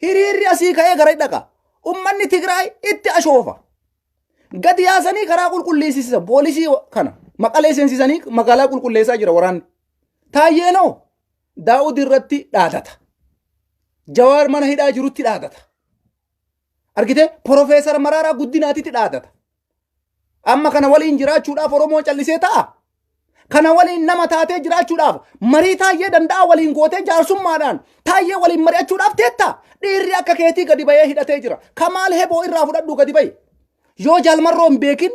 [SPEAKER 1] hiriirri asii ka'ee gara dhaqa. Ummanni Tigraay itti ashoofa. Gadi yaasanii karaa qulqulleessisisan poolisii kana Maqalee seensisanii magaalaa qulqulleessaa jira waraanni. Taayyeenoo Daawud irratti dhaadata. Jawaar mana hidhaa jirutti dhaadata. Argitee, Profeesar Maraaraa Guddinaatitti dhaadata. Amma kana waliin jiraachuudhaaf Oromoon callisee ta'a. Kana waliin nama taatee jiraachuudhaaf marii Taayyee Danda'a waliin gootee jaarsummaadhaan Taayyee waliin mari'achuudhaaf teetta. Dhiirri akka keetii gadi bahee hidhatee jira. Kamaal Heboo irraa fudhadhu gadi bahi. Yoo Jaalmarroo hin beekin,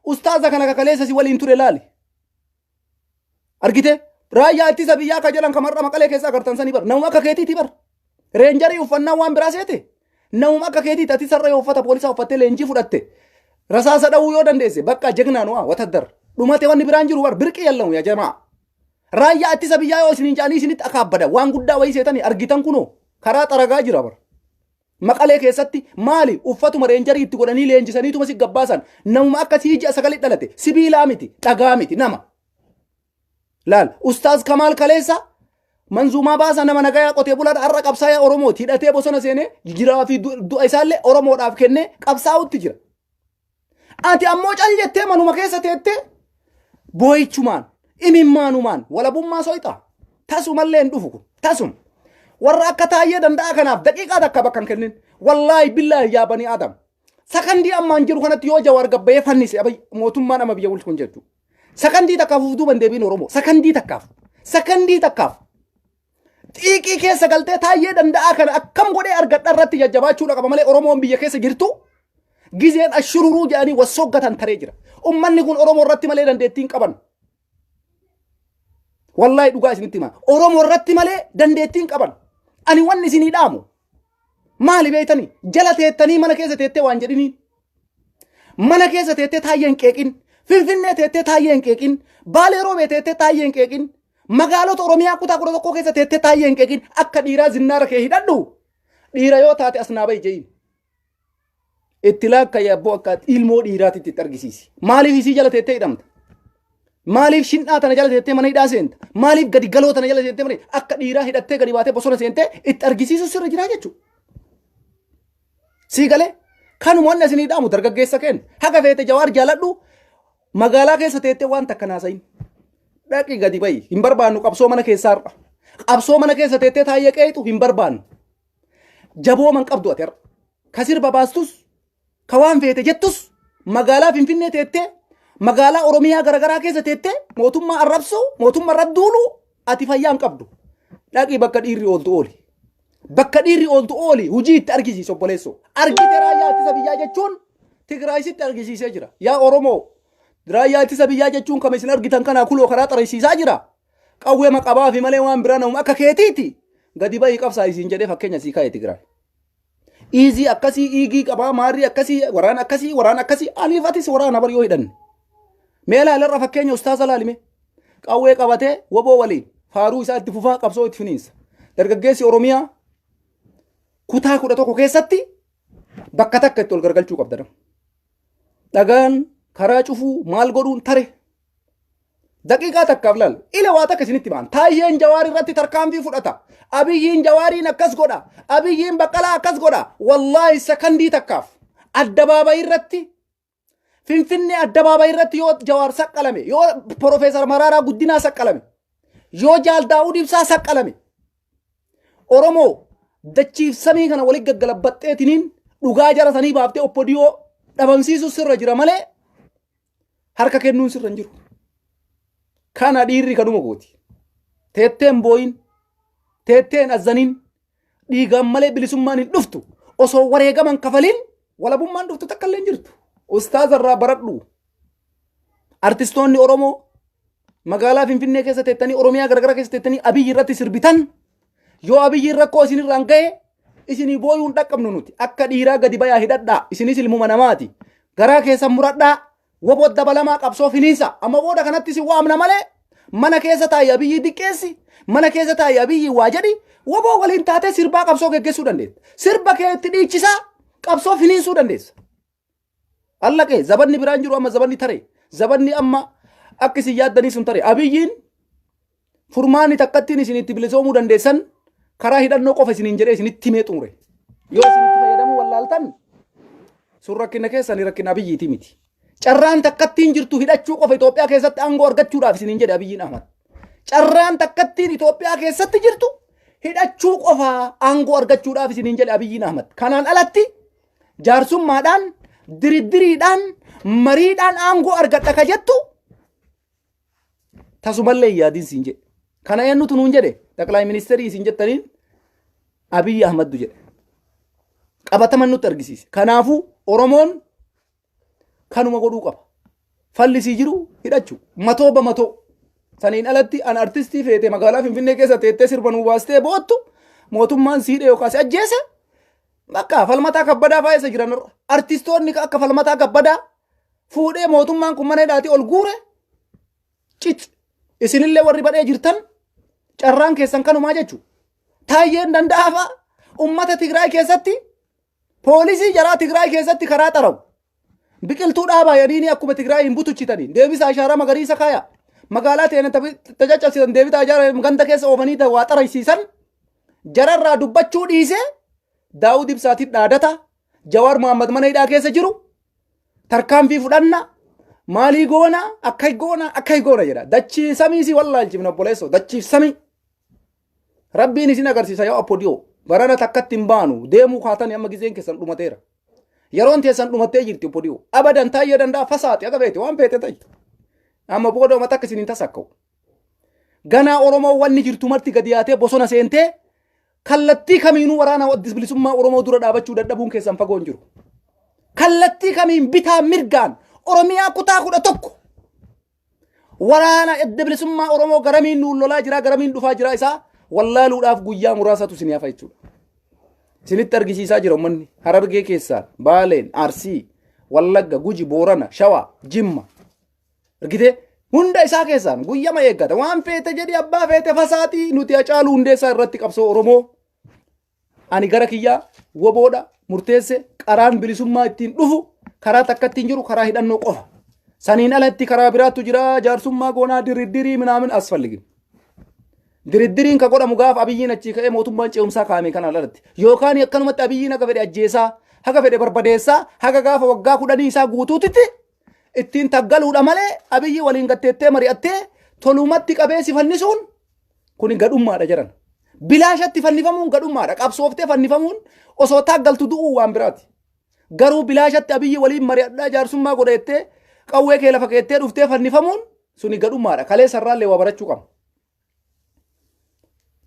[SPEAKER 1] ustaaza kana kakaleessa si waliin ture laali. Argite, raayyaa ittisa biyyaa ka jedhan kamarra Maqalee keessa agartan sanii bar, namuma akka keetiiti bar. Reenjarii uffannaa waan biraa seete, namuma akka keetiiti. Ati sarara yoo uffata poolisaa uffattee leenjii fudhatte, rasaasa dha'uu yoo dandeesse, bakka jegnaa nu'a wataddar dhumate, wanni biraan jiru bar birqii yallamu yaa jamaa. Raayyaa ittisa biyyaa yoo isiniin jedhanii isinitti akaabbada waan guddaa wayii seetanii argitan, kunoo karaa xaragaa jira bar. Maqalee keessatti maali, uffatuma reenjarii itti godhanii leenjisaniituma si gabbaasan, namuma akka sii ji'a sagali dhalate, sibiilaa miti, dhagaa miti, nama. Laal Ustaaz Kamaal kaleessa manzuumaa baasa, nama nagayaa qotee bulaadha, har'a qabsaa'aa Oromooti, hidhatee bosona seenee jiraa fi du'a isaallee Oromoodhaaf kennee qabsaa'utti jira. Ati ammoo cal jettee manuma keessa teettee boo'ichumaan imimmaanumaan walabummaa soyxa, tasumallee hin dhufu kun tasuma. Warra akka Taayyee Danda'a kanaaf daqiiqaa takka bakka hin kennin. Wallaahi billaahi yaa banii Adam. Sakandii ammaan jiru kanatti yoo Jawaar gabbayee fannise mootummaan amma biyya bulchu kun jechuudha. Sakandii takkaaf uf duuban deebiin Oromoo. Sakandii takkaaf. Sakandii takkaaf. Xiiqii keessa galtee Taayyee Danda'aa kana akkam godhee argadha irratti jajjabaachuudha qaba malee Oromoon biyya keessa jirtu gizeen ashururuu jedhanii wassoggatan taree jira. Ummanni kun Oromoo irratti malee dandeettii hin qaban. Wallaahi dhugaa isinitti hima. Oromoo irratti malee dandeettii hin qaban. Ani wanni isinii dhaamu maali beektanii? Jala teettanii mana keessa teettee waan jedhiniin. Mana keessa teettee Taayyee hin qeeqin. Finfinnee teettee Taayyee hin qeeqin. Baalee Roobee teettee Taayyee hin qeeqin. Magaalota Oromiyaa kutaa 11 keessa teettee Taayyee hin qeeqin. Akka dhiiraa zinnaara kee hidhadhu. Dhiira yoo taate as naa bahi je'iin. Itti laakka yabboo akka ilmoo dhiiraatitti itti argisiisi. Maaliif isii jala teettee hidhamta? Maaliif shin'aa tana jala seentee mana hidhaa seenta? Maaliif gadi galoo tana jala seentee mana akka dhiiraa hidhattee gadi baatee bosona seentee itti argisiisu sirra jiraa jechuudha. Sii galee kanuma wanni isinii dhaamu dargaggeessa kenna. Haga feete Jawaar jaaladhu, magaalaa keessa teettee waan takka naasayin. Dhaqi gadi bahi, hin barbaannu qabsoo mana keessaa har'a. Qabsoo mana keessa teettee taayyee qeexu hin barbaannu. Jabooman qabdu ati har'a. Ka sirba baastus, ka waan feete jettus, magaalaa Finfinnee teettee, magaalaa Oromiyaa garaagaraa keessa teettee mootummaa arrabsuu, mootummaa irra duuluu ati fayyaa hin qabdu. Dhaqi bakka dhiirri ooltu ooli. Bakka dhiirri ooltu ooli, hojii itti argisiisi obboleessoo. Argite, raayyaa ittisa biyyaa jechuun Tigraay sitti argisiisee jira. Yaa Oromoo, raayyaa ittisa biyyaa jechuun kam isin argitan kanaa kuloo karaa xarisiisaa jira. Qawwee maqabaa fi malee waan biraa namuma akka keetiiti. Gadi bahii qabsaa isiin jedhee fakkeenya sii kaa'e Tigraay. Iizii akkasii, iigii qabaa, maarrii akkasii, waraana akkasii, waraana akkasii, aniif atis waraana bar yoo hidhanne. Mee ilaalarra fakkeenya ustaaza laalime. Qawwee qabatee woboo waliin faaruu isaa itti fufaa, qabsoo itti finiinsa. Dargaggeessi Oromiyaa kutaa 11 keessatti bakka takka itti ol gargalchuu qabda nama. Dhagaan karaa cufuu maal godhuun tare. Daqiiqaa takkaaf laal. Ila waa takka isinitti ba'an. Taayyeen Jawaar irratti tarkaanfii fudhata. Abiyyiin Jawaariin akkas godha. Abiyyiin Baqqalaa akkas godha. Wallaahi sakandii takkaaf. Addabaabayii irratti, Finfinnee addabaabayii irratti yoo Jawaar saqqalame, yoo Profeesar Maraaraa Guddinaa saqqalame, yoo Jaal Daawud Ibsaa saqqalame, Oromoo dachiif samii kana walitti gaggalabbaxxeetiniin dhugaa jara sanii baaftee oppodiyoo dhabamsiisuu sirra jira malee harka kennuun sirra hin jiru. Kana dhiirri kanuma gooti. Teetteen booyin, teetteen azzaniin, dhiigaan malee bilisummaan hin dhuftu. Osoo wareegaman kafaliin walabummaan dhuftu takka illee hin jirtu. Ustaaza irraa baradhu. Artistoonni Oromoo magaalaa Finfinnee keessa teettanii, Oromiyaa garagaraa keessa teettanii Abiyyi irratti sirbitan, yoo Abiyyiin rakkoo isin irraan gahe isinii booyuun dhaqqabnu nuti. Akka dhiiraa gadi bayaa, hidhadhaa. Isinis ilmuma namaati. Garaa keessan muradhaa. Woboo dabalamaa, qabsoo finiinsa. Amma booda kanatti isin waamna malee mana keessa taa'i Abiyyi diqqeessi. Mana keessa taa'i Abiyyi waa jedhi. Woboo waliin taatee sirbaa qabsoo geggeessuu dandeessa. Sirba kee itti dhiichisaa qabsoo finiinsuu dandeessa. Allaqee zabanni biraan jiru amma zabanni tare. Zabanni amma akka isin yaaddanii sun tare. Abiyyiin furmaanni takkattiin isin itti bilisoomuu dandeessan karaa hidhannoo qofa isiniin jedhee isinitti himee xumure. Yoo isin itti fayyadamuu wallaaltan sun rakkina keessanii, rakkina Abiyyiiti miti. Carraan takkattiin jirtu hidhachuu qofa Itoophiyaa keessatti aangoo argachuudhaaf isiniin jedhe Abiyyiin Ahmad. Carraan takkattiin Itoophiyaa keessatti jirtu hidhachuu qofa aangoo argachuudhaaf isiniin jedhe Abiyyiin Ahmad. Kanaan alatti jaarsummaadhaan, diriddiriidhaan, mariidhaan aangoo argadha ka jettu tasumallee hin yaadin siin jedhe. Kana eenyutu nuun jedhe? Xaqlaay ministeerii isin jettaniin Abiyyi Ahmaddu jedhe. Qabataman nutti argisiise. Kanaafuu Oromoon kanuma godhuu qaba. Fallisii jiru hidhachuu. Matoo bamatoo. Saniin alatti an artistii feete magaalaa Finfinnee keessa teettee sirba nuu baastee boottu, mootummaan siidhe yookaan si ajjeese, bakka Falmataa Kabbadaa fa'aa eessa jiran irra? Artistoonni akka Falmataa Kabbadaa fuudhee mootummaan kun mana hidhaatii ol guure cic. Isinillee warri badhee jirtan carraan keessan kanumaa jechuudha. Taayyeen danda'aa fa'a ummata Tigraay keessatti poolisii jaraa Tigraay keessatti karaa xarawu. Biqiltuu dhaabaa yadiini akkuma Tigraay hin butuchitanii deebisa ashaaraa magariisa kaaya. Magaalaa teena tacaccabsitan deebita ashaaraa ganda keessa oofanii waa xaraysiisan jararraa dubbachuu dhiisee Daawud Ibsaatiin dhaadata. Jawaar Muhammad mana hidhaa keessa jiru tarkaanfii fudhanna, maalii goona, akka goona, akka goona jedha. Dachii samii si wallaalchifna obboleessoo, dachii samii. Rabbiin isin agarsiisa yaa oppodiyoo, barana takkatti hin baanu deemuu kaatanii, amma gizeen keessan dhumateera. Yeroon teessan dhumattee jirti oppodiyoo. Abadan taayyee danda'a fasaati, akka feete waan feete ta'i. Amma booda uummata akka isin hin tasakka'u. Ganaa Oromoo wanni jirtu marti gadi yaatee bosona seentee kallattii kamiinuu waraana adda bilisummaa Oromoo dura dhaabachuu dadhabuun keessan fagoo hin jiru. Kallattii kamiin bitaa mirgaan Oromiyaa kutaa 11 waraana adda bilisummaa Oromoo garamiin nuun lolaa jira, garamiin dhufaa jira isaa wallaaluudhaaf guyyaa muraasatu isin hafa jechuudha. Isinitti argisiisaa jira uummanni Harargee keessaan, Baaleen, Arsii, Wallagga, Guji, Boorana, Shawaa, Jimma. Argitee, hunda isaa keessaan guyyama eeggata. Waan feete jedhi, abbaa feete fasaatii, nuti Hacaaluu Hundeessaa irratti qabsoo Oromoo ani gara kiyyaa woboodha murteesse. Qaraan bilisummaa ittiin dhufu karaa takkatti hin jiru, karaa hidhannoo qofa. Saniin alatti karaa biraattu jira, jaarsummaa goonaa, diriddirii minaamin asfalligin. Diriddiriin ka godhamu gaafa Abiyyiin achii ka'ee mootummaan ce'umsaa kaa'ame kanaan alatti. Yookaan akkanumatti Abiyyiin haga fedhe ajjeesaa, haga fedhe barbadeessaa, haga gaafa waggaa 10 isaa guutuutitti ittiin taggaluudha malee, Abiyyi waliin gatteettee mari'attee tolumatti qabee si fannisuun kuni gadhummaadha jedhan. Bilaashatti fannifamuun gadhummaadha. Qabsooftee fannifamuun osoo taggaltu du'uu waan biraati. Garuu bilaashatti Abiyyi waliin mari'adhaa, jaarsummaa godha jettee qawwee kee lafa keettee dhuftee fannifamuun suni gadhummaadha. Kaleessa irraallee waa barachuu qabna.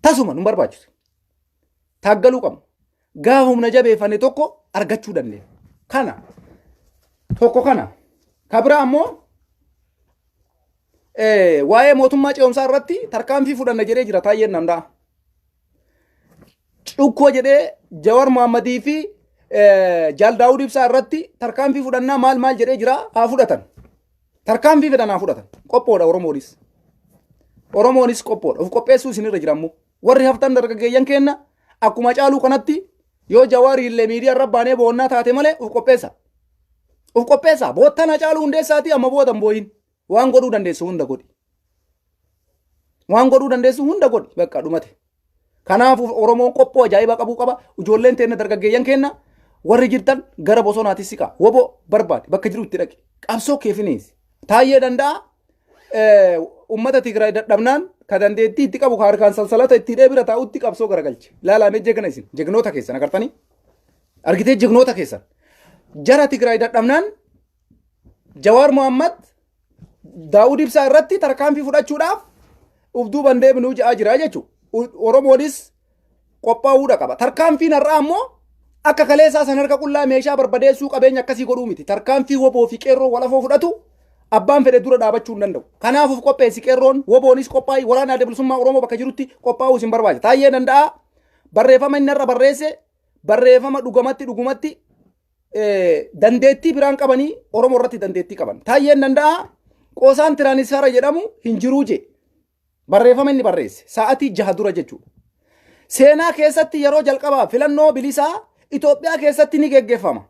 [SPEAKER 1] Tasuma nu barbaachisu. Taaggaluu qabna. Gaafa humna jabeeffanne tokko argachuu dandeenya. Kana tokko kana. Ka biraa ammoo waa'ee mootummaa ce'umsaa irratti tarkaanfii fudhanna jedhee jira Taayyeen Danda'a. Cukkoo jedhee Jawar Mohammadii fi Jaal Daawud Ibsaa irratti tarkaanfii fudhannaa maal maal jedhee jira, haa fudhatan. Tarkaanfii fedhan haa fudhatan. Qophoodha Oromoonis. Oromoonis qophoodha. Of qopheessuu isinirra jira ammoo. Warri haftan dargaggeeyyan keenna akkuma caaluu kanatti yoo Jawaarii illee miidiyaa irra baanee boonnaa taate malee of qopheessa. Of qopheessa. Boottan Hacaaluu Hundeessaatii amma booda hin booyin. Waan godhuu dandeessu hunda godhi. Waan godhuu dandeessu hunda godhi. Bakka dhumate. Kanaafuu Oromoon qophoo ajaa'ibaa qabuu qaba. Ijoolleen teenna, dargaggeeyyan keenna warri jirtan, gara bosonaatti siqa. Woboo barbaade bakka jiru itti dhaqi. Qabsoo kee finiinsi. Taayyee Danda'a uummata Tigraay dadhabnaan ka dandeettii itti qabu, ka harkaan salsalata itti hidhee bira taa'utti qabsoo garagalche. Ilaalaa mee jegna isin jegnoota keessan agartanii? Argitee jegnoota keessan. Jara Tigraay dadhabnaan Jawaar Mohammad, Daawud Ibsaa irratti tarkaanfii fudhachuudhaaf uf duuban deebinuu ja'aa jira jechuudha. Oromoonis qophaa'uudha qaba. Tarkaanfiin har'aa ammoo akka kaleessaa san harka qullaa meeshaa barbadeessuu, qabeenya akkasii godhuu miti. Tarkaanfii woboo fi qeerroo walafoo fudhatu abbaan fedhe dura dhaabachuu hin danda'u. Kanaaf of qopheessi qeerroon, woboonis qophaa'i, waraana Adda Bilisummaa Oromoo bakka jirutti qophaa'uu isin barbaachisa. Taayyee Danda'a barreeffama inni har'a barreesse barreeffama dhugamatti dhugumatti dandeettii biraan qabanii Oromoo irratti dandeettii qaban. Taayyeen Danda'a qoosaan tiraanisfara jedhamu hin jiruu jee. Barreeffama inni barreesse sa'atii 6 dura jechuudha. Seenaa keessatti yeroo jalqabaa filannoo bilisaa Itoophiyaa keessatti ni geggeeffama.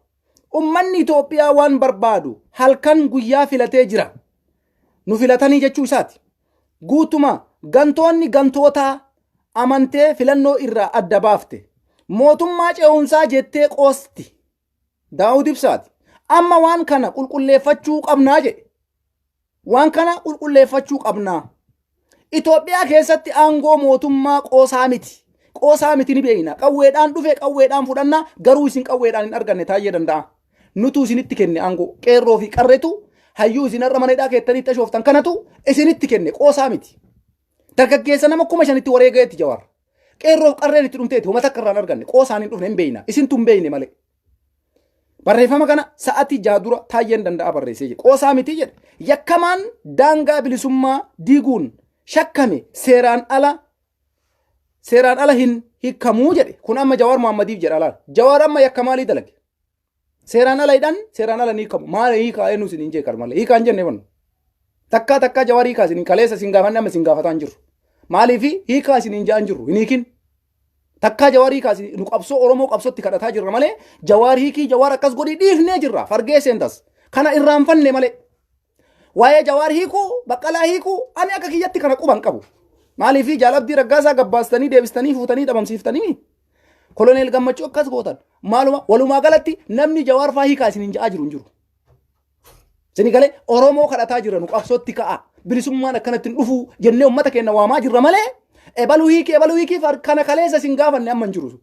[SPEAKER 1] Ummanni Itoophiyaa waan barbaadu halkan guyyaa filatee jira. Nu filatanii jechuu isaati. Guutuma gantoonni gantootaa amantee filannoo irraa adda baafte. Mootummaa ce'umsaa jettee qoosti. Daawud Ibsaati. Amma waan kana qulqulleeffachuu qabnaa jedhe. Waan kana qulqulleeffachuu qabnaa. Itoophiyaa keessatti aangoo mootummaa qoosaa miti. Qoosaa miti, ni beekna. Qawweedhaan dhufe, qawweedhaan fudhanna, garuu isin qawweedhaan hin arganne, Taayyee Danda'a. Nutu isinitti kenne aangoo. Qeerroo fi qarretu, hayyuu isin har'a mana hidhaa keettanii itti ashooftan kanatu isinitti kenne, qoosaa miti. Dargaggeessa nama 5,000tti wareegaetti Jawaar. Qeerroo fi qarreen itti dhumteeti, homa takka irraa hin arganne, qoosaan hin dhufne, hin beekna. Isintu hin beekne malee. Barreeffama kana sa'atii 6 dura Taayyeen Danda'a barreessee jedhe. Qoosaa miti jedhe. Yakkamaan daangaa bilisummaa diiguun shakkame seeraan ala hin hiikamuu jedhe. Kun amma Jawaar Mohammadiif jedha laal. Jawaar amma yakka maalii dalage? Seeraan ala hidhan, seeraan ala ni hiikamu. Maal hiikaa, eenyu isin hin jeeqan malee. Hiikaa hin jenne kun. Takkaa takkaa Jawaar hiikaa isin kaleessa isin gaafanne, amma isin gaafataa hin jirru. Maaliif hiikaa isin hin ja'an jirru, hin hiikin. Takkaa Jawaar hiikaa isin, nu qabsoo Oromoo qabsootti kadhataa jirra malee Jawaar hiikii, Jawaar akkas godhii dhiifnee jirra. Fargee seentas. Kana irraanfanne malee. Waa'ee Jawaar hiikuu, Baqqalaa hiikuu, ani akka kiyyatti kana quban qabu. Maaliif Jaal Abdii Raggaasaa gabbaastanii deebistanii fuutanii dhabamsiiftanii? Koloneel Gammachuu akkas gootan. Maaluma walumaa galatti namni Jawaar faa hiikaa isin hin ja'aa jiru hin jiru. Isin galee Oromoo kadhataa jirra, nu qabsootti ka'a. Bilisummaan akkanatti hin dhufuu jennee uummata keenya waamaa jirra malee ebaluu hiikii, ebaluu hiikii kana kaleessa isin gaafanne amma hin jiru.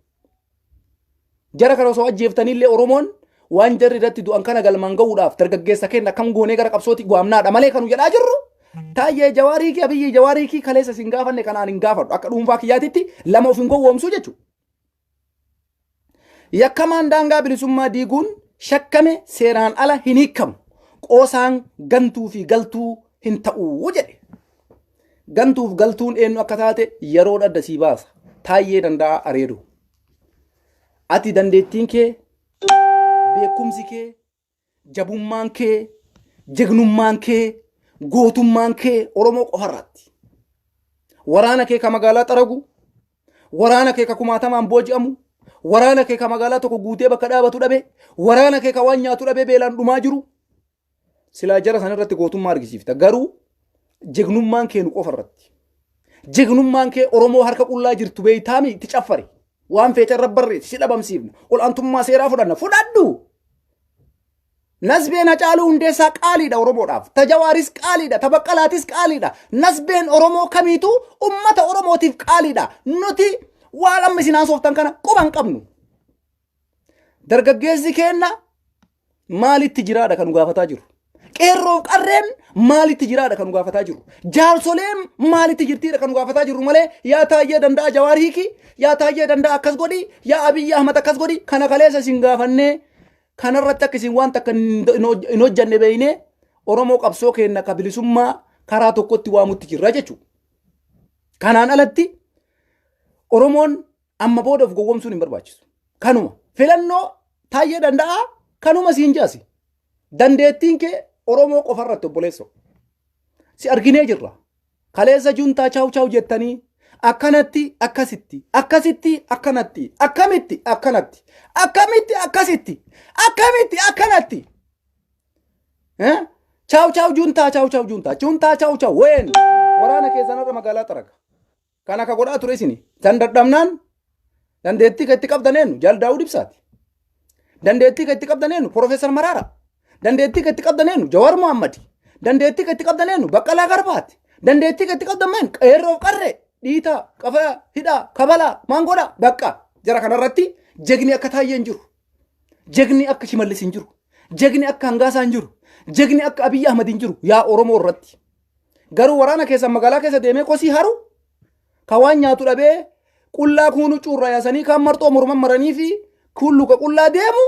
[SPEAKER 1] Jara kana osoo ajjeeftaniillee Oromoon waan jarri irratti du'an kana galmaan ga'uudhaaf dargaggeessa keenya akkam goonee gara qabsooti waamnaadha malee kanu jedhaa jirru. Taayyee Jawaar hiikii, Abiyyi Jawaar hiikii kaleessa isin gaafanne kanaan hin gaafadhu, akka dhuunfaa kiyyaatitti lama of hin gowwoomsuu jechuudha. Yakkamaan daangaa bilisummaa diiguun shakkame seeraan ala hin hiikamu. Qoosaan gantuu fi galtuu hin ta'u jedhe. Gantuuf galtuun eenyu akka taate yeroo adda sii baasa. Taayyee Danda'a areedu. Ati dandeettiin kee, beekumsi kee, jabummaan kee, jegnummaan kee, gootummaan kee Oromoo qofarratti. Waraana kee ka magaalaa xaragu, waraana kee ka kumaatamaan booji'amu, waraana kee ka magaalaa tokko guutee bakka dhaabatu dhabe, waraana kee ka waan nyaatu dhabee beelaan dhumaa jiru. Silaa jara san irratti gootummaa argisiifta. Garuu jegnummaan kee nu qofa irratti. Jegnummaan kee Oromoo harka qullaa jirtu beeytaami itti caffari. Waan feete irra barreessi si dhabamsiifna. Ol'aantummaa seeraa fudhanna. Fudhadhu! Nasbeen Hacaaluu Hundeessaa qaaliidha Oromoodhaaf. Ta Jawaaris qaaliidha. Ta Baqqalaatis qaaliidha. Nasbeen Oromoo kamiitu ummata Oromootiif qaaliidha. Nuti waan amma isin haasoftan kana quba hin qabnu. Dargaggeessi keenna maalitti jiraadha kan nu gaafataa jiru. Qeerroof qarreen maalitti jiraadha kan nu gaafataa jiru. Jaarsoleen maalitti jirtiidha kan nu gaafataa jiru malee yaa Taayyee Danda'a Jawaar hiiki, yaa Taayyee Danda'a akkas godhi, yaa Abiyyi Ahmad akkas godhi kana kaleessa isin gaafannee kanarratti akka isin waan takka hin hojjanne beeynee Oromoo qabsoo keenna ka bilisummaa karaa tokkotti waamutti jirra jechuudha. Kanaan alatti Oromoon amma booda of gowwomsuun hin barbaachisu. Kanuma filannoo Taayyee Danda'aa kanuma siin jaasi. Dandeettiin kee Oromoo qofarratti obboleessoo. Si arginee jirra. Kaleessa juntaa chaaw chaaw jettanii akkanatti akkasitti akkasitti akkanatti akkamitti akkanatti akkamitti akkasitti akkamitti akkanatti. Eh? Chaaw chaaw juntaa chaaw chaaw juntaa juntaa chaaw chaaw ween waraana keessan irra magaalaa xaraga. Kana ka godhaa ture isini. San dadhabnaan dandeettii ka itti qabdan eenyu? Jaal Daawud Ibsaati. Dandeettii ka itti qabdan eenyu? Profeesar Maraara. Dandeettii ka itti qabdan eenyu? Jawaar Mohammadi. Dandeettii ka itti qabdan eenyu? Baqqalaa Garbaati. Dandeettii ka itti qabdan eenyu? Qeerroof qarree. Dhiitaa, qafaa, hidhaa, kabalaa, maangodhaa, bakka. Jara kanarratti jegni akka Taayyee hin jiru. Jegni akka Shimallis hin jiru. Jegni akka Hangaasaa hin jiru. Jegni akka Abiyyi Ahmad hin jiru. Yaa Oromoo irratti. Garuu waraana keessan magaalaa keessa deemee kosii haru ka waan nyaatu dhabee qullaa kuun huccuu irraa yaasanii kaan marxoo morman maranii fi kuun luka qullaa deemu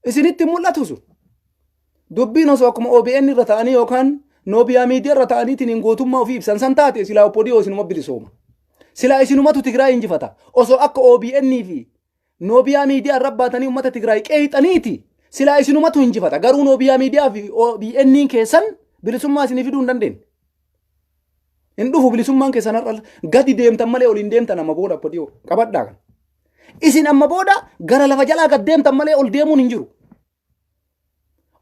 [SPEAKER 1] isinitti hin mul'atu sun. Dubbiin osoo akkuma OBN irra ta'anii yookaan Noobiyaa miidiyaa irra ta'aniitiin hin gootummaa ofii ibsan san taate silaa OPDO isinuma bilisooma. Silaa isinumatu Tigraay injifata. Osoo akka OBN fi Noobiyaa miidiyaa irra baatanii uummata Tigraay qeeyxaniiti. Silaa isinumatu injifata. Garuu Noobiyaa miidiyaa fi OBN keessan bilisummaa isinii fiduu hin dandeenye. Hin dhufu bilisummaan keessan har'a gadi deemtan malee ol hin deemtan amma booda OPDO qabadhaa kan. Isin amma booda gara lafa jalaa gad deemtan malee ol deemuun hin jiru.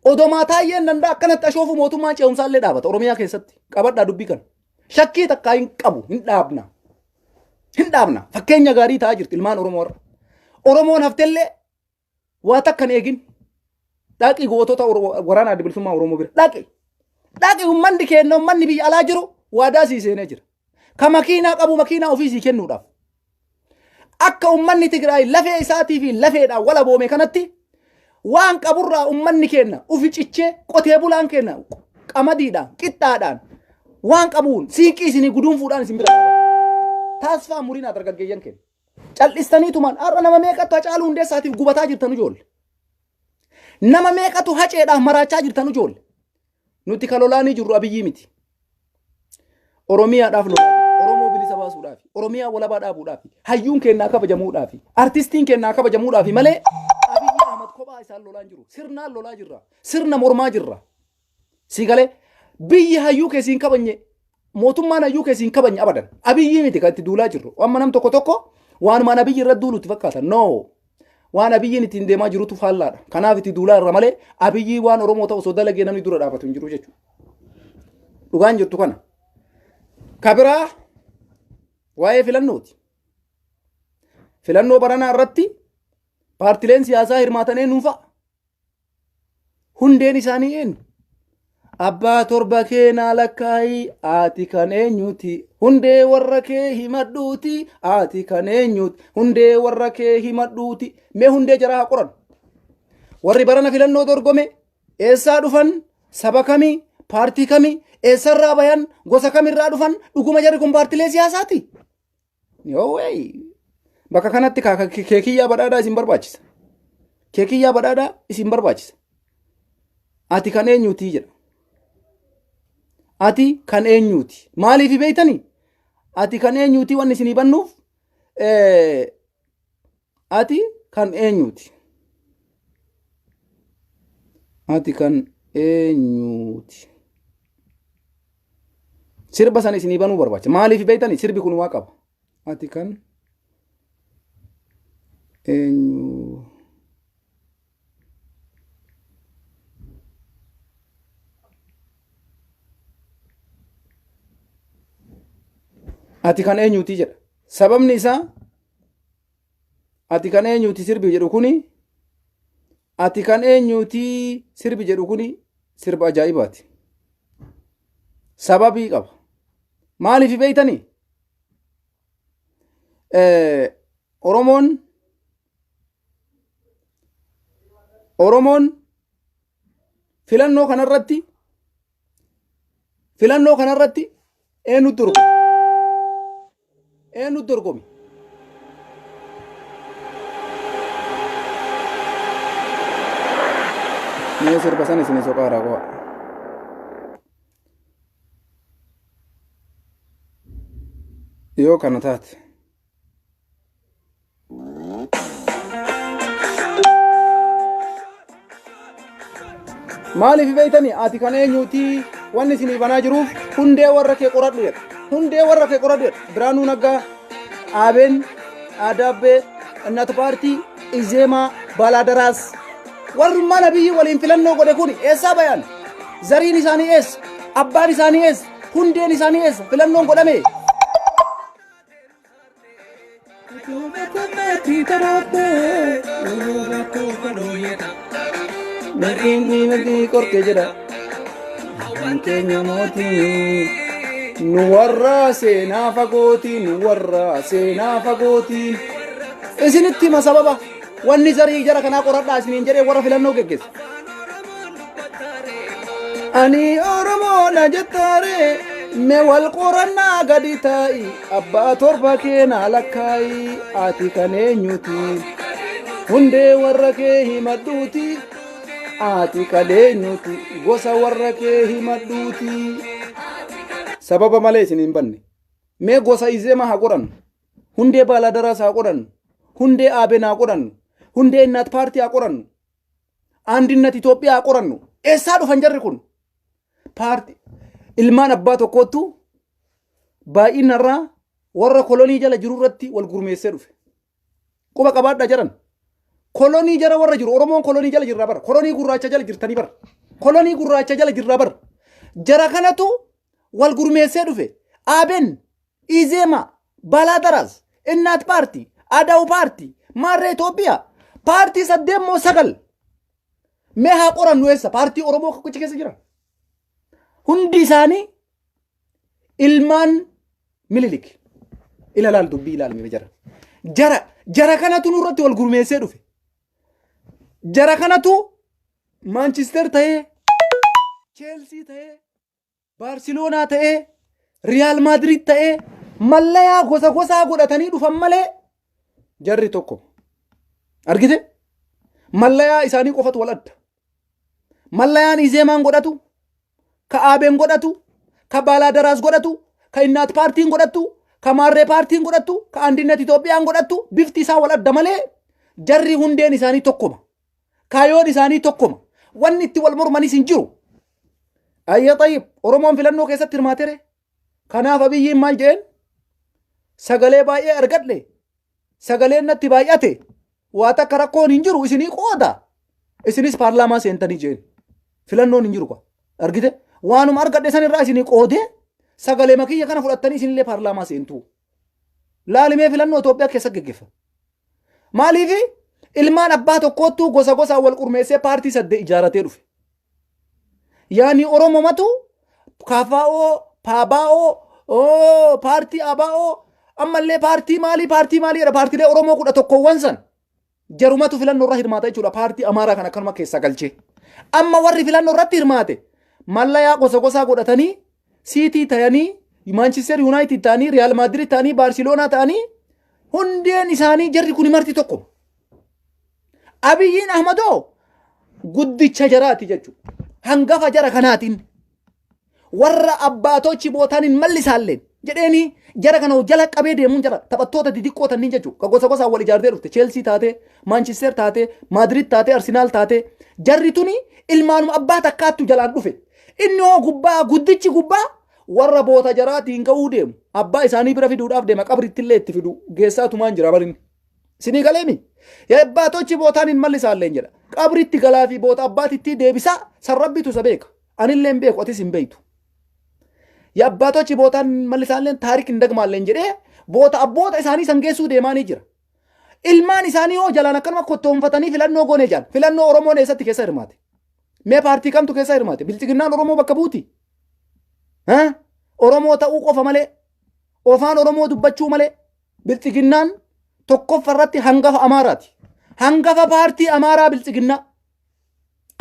[SPEAKER 1] Odomaa Taayyeen Danda'a akkanatti ashoofu mootummaan ce'umsaa illee dhaabata Oromiyaa keessatti. Qabadhaa dubbii kana. Shakkii takkaa hin qabu hin dhaabna. Hin dhaabna. Fakkeenya gaarii ta'aa jirti ilmaan Oromoo irra. Oromoon haftellee waa takka hin eegin. Dhaqi gootota waraana adda bilisummaa Oromoo bira. Dhaqi. Dhaqi uummanni keenya uummanni biyya alaa jiru waadaa sii seenee jira. Ka makiinaa qabu makiinaa ofii sii kennuudhaaf. Akka uummanni Tigraay lafee isaatii fi lafeedhaan walaboome kanatti waan qaburraa uummanni keenya ufi cichee qotee bulaan keenya qamadiidhaan qixxaadhaan waan qabuun siinqii isinii guduunfuudhaan isin bira dhaabata. Taasfaa murinaa dargaggeeyyan keenya. Cal'istaniitumaan har'a nama meeqattu Hacaaluu Hundeessaatiif gubataa jirtan ijoolle. Nama meeqatu haceedhaaf maraachaa jirtan ijoolle. Nuti ka lolaanii jirru Abiyyii miti. Oromiyaadhaaf lolaa jirra. Oromoo bilisa baasuudhaaf, Oromiyaa walabaa dhaabuudhaaf, hayyuun keennaa kabajamuudhaaf, artistiin keennaa kabajamuudhaaf malee Abiyyi Ahmad kophaa isaan lolaa hin jiru. Sirnaan lolaa jirra. Sirna mormaa jirra. Si galee biyyi hayyuu keessi hin kabajne mootummaan hayyuu keessi hin kabajne abadan. Abiyyii miti kan itti duulaa jirru. Amma nam tokko tokko waanumaan Abiyyi irra duulu itti fakkaata. No. Waan Abiyyiin ittiin deemaa jirutu faallaadha. Kanaaf itti duulaa irra malee Abiyyii waan Oromoo ta'u osoo dalagee namni dura dhaabatu hin jiru jechuudha. Dhugaan jirtu kana. Ka biraa waa'ee filannooti. Filannoo baranaa irratti paartileen siyaasaa hirmaatan eenyuun fa'a? Hundeen isaanii eenyu? Abbaa torba kee naa lakkaayi ati kan eenyuti? Hundee warra kee himadhuuti ati kan eenyuti? Hundee warra kee himadhuuti. Mee hundee jaraa haa qoran. Warri barana filannoo dorgome eessaa dhufan? Saba kamii? Paartii kamii? Eessarraa bayan? Gosa kamirraa dhufan? Dhuguma jarri kun paartilee siyaasaati? No way. Bakka kanatti keekiyyaa badhaadhaa isin barbaachisa. Keekiyyaa badhaadhaa isin barbaachisa. Ati kan eenyuti jedha. Ati kan eenyuti? Maaliif beektanii? Ati kan eenyuti wanni isinii bannuuf ati kan eenyuti? Ati kan eenyuti? Sirba sana isinii banuu barbaachisa. Maaliif beektanii sirbi kun waa qaba. Ati kan eenyu? Ati kan eenyuti jedha. Sababni isaa ati kan eenyuti sirbi jedhu kuni, ati kan eenyuti sirbi jedhu kuni sirba ajaa'ibaati. Sababii qaba. Maaliif beeytanii? Oromoon filannoo kanarratti eenyutu dorgome? Eenyutu dorgome? Mee sirba sana isin soqaaraa qo'a. Yoo kana taate. Maaliif beeytanii? Ati kan eenyuti wanni isinii banaa jiruuf hundee warra kee qoradhu jedha. Hundee warra kee qoradhu jedha. Biraanuu Naggaa, Aabeen, Adaabbee, Innat Paartii, Izeemaa, Baalaadaraas. Warrummaan Abiyyi waliin filannoo godhe kun eessaa bayan? Zariin isaanii eessa? Abbaan isaanii eessa? Hundeen isaanii eessa? Filannoon godhame. Mirgi qorke jedha. Abbaan keenya mootii. Nu warra seenaa fagooti, nu warra seenaa fagooti. Isinitti hima sababa. Wanni zarii jara kanaa qoradhaa isiniin jedhee warra filannoo geggeesse. Ani Oromoodha jettaare, mee wal qorannaa gadi taa'i, abbaa torba keenaa lakkaa'i. Ati kan eenyuti? Hundee warra kee himadhuuti. Ati kan eenyuti? Gosa warra kee himadhuuti. Sababa malee isin hin banne. Mee gosa Izeemaa haa qorannu. Hundee Baaladaraas haa qorannu. Hundee Aaben haa qorannu. Hundee Innaat Paartii haa qorannu. Andinnat Itoophiyaa haa qorannu. Eessaa dhufan jarri kun? Paartii ilmaan abbaa tokkoottu baay'inarraa warra kolonii jala jiru irratti wal gurmeessee dhufe. Quba qabaadhaa jaran. Kolonii jala warra jiru, Oromoon kolonii jala jirra bara. Kolonii gurraacha jala jirtanii bara. Kolonii gurraacha jala jirra bara. Jara kanatu wal gurmeessee dhufe. Aben, Izeema, Baalaadaraas, Innaat Paartii, Adawu Paartii, Maarree Itoophiyaa, paartii saddeet moo sagal. Mee haa qorannu, eessa paartii Oromoo kakkuchi keessa jira? Hundi isaanii ilmaan Minilik. Ila laal, dubbii ilaalme jara. Jara kanatu nurratti wal gurmeessee dhufe. Jara kanatu Maanchister ta'ee, Cheelsii ta'ee, Baarsiloonaa ta'ee, Riyaal Maadiriid ta'ee, mallayaa gosa gosaa godhatanii dhufan malee jarri tokko. Argite? Mallayaa isaanii qofatu wal adda. Mallayaan Izeemaan godhatu, ka Aabeen godhatu, ka Baalaadaraas godhatu, ka Innaat Paartiin godhattu, ka Maarree Paartiin godhattu, ka Andinnat Itoophiyaan godhattu bifti isaa wal adda malee jarri hundeen isaanii tokkoma. Kaayoon isaanii tokkoma. Wanni itti wal mormanis hin jiru. Ayya xayyib, Oromoon filannoo keessatti hirmaatere. Kanaaf Abiyyiin maal jedheen? Sagalee baay'ee argadhe. Sagaleen natti baay'ate. Waa takka rakkoon hin jiru, isinii qooda. Isinis paarlaamaa seentanii jeen. Filannoon hin jiru kwa. Argite? Waanuma argadhe san irraa isinii qoodee sagalee makiyya kana fudhattanii isinillee paarlaamaa seentu. Laalimee filannoo Itoophiyaa keessa geggeeffa. Maaliif? Ilmaan abbaa tokkoottuu gosa gosaan wal qurmeessee paartii saddeet ijaaratee dhufe. Yaani Oromomatu KFO, PABO, paartii ABO, ammallee paartii maalii paartii maalii jedha, paartiilee Oromoo 11wwan san jarumatu filannoo irra hirmaata jechuudha, paartii Amaaraa kan akkanuma keessaa galchee. Amma warri filannoo irratti hirmaate mallayaa gosa gosaa godhatanii Siitii ta'anii, Maanchister Yuunaayitid ta'anii, Riyaal Maadiriid ta'anii, Baarsiloonaa ta'anii, hundeen isaanii jarri kun marti tokko. Abiyyiin Ahmadoo guddicha jaraati jechuudha. Hangafa jara kanaatiin warra abbaatochi bootaan hin mallisaalleen jedheeni jara kana jala qabee deemuun jara taphattoota xixiqqoo tanniin jechuudha. Ka gosa gosaan wal ijaartee dhufte, Cheelsii taatee, Maanchister taatee, Maadiriid taatee, Arsenaal taatee, jarri tuni ilmaanuma abbaa takkaattu jalaan dhufe. Inni hoo gubbaa, guddichi gubbaa warra boota jaraatiin ga'uu deemu. Abbaa isaanii bira fiduudhaaf deema, qabrittillee itti fidu geessaa tumaan jira barinni. Isinii galeemi? Abbaatochi bootaan hin mallisaalleen jedha. Qabritti galaa fi boota abbaatitti deebisaa san Rabbitu isa beeka. Anillee hin beeku, atis hin beektu. የአባቶች ቦታ እንመልሳለን ታሪክ እንደግማለን jedhee boota abboota isaanii san geessuu deemaanii jira. Ilmaan isaanii hoo jalaan akkanuma kottoonfatanii filannoo goonee jaan. Filannoo Oromoon eessatti keessa hirmaate? Mee paartii kamtu keessa hirmaate? Bilxiginnaan Oromoo bakka buuti? Oromoo ta'uu qofa malee, afaan Oromoo dubbachuu malee, Bilxiginnaan tokkoffa irratti hangafa Amaaraati. Hangafa paartii Amaaraa Bilxiginnaa.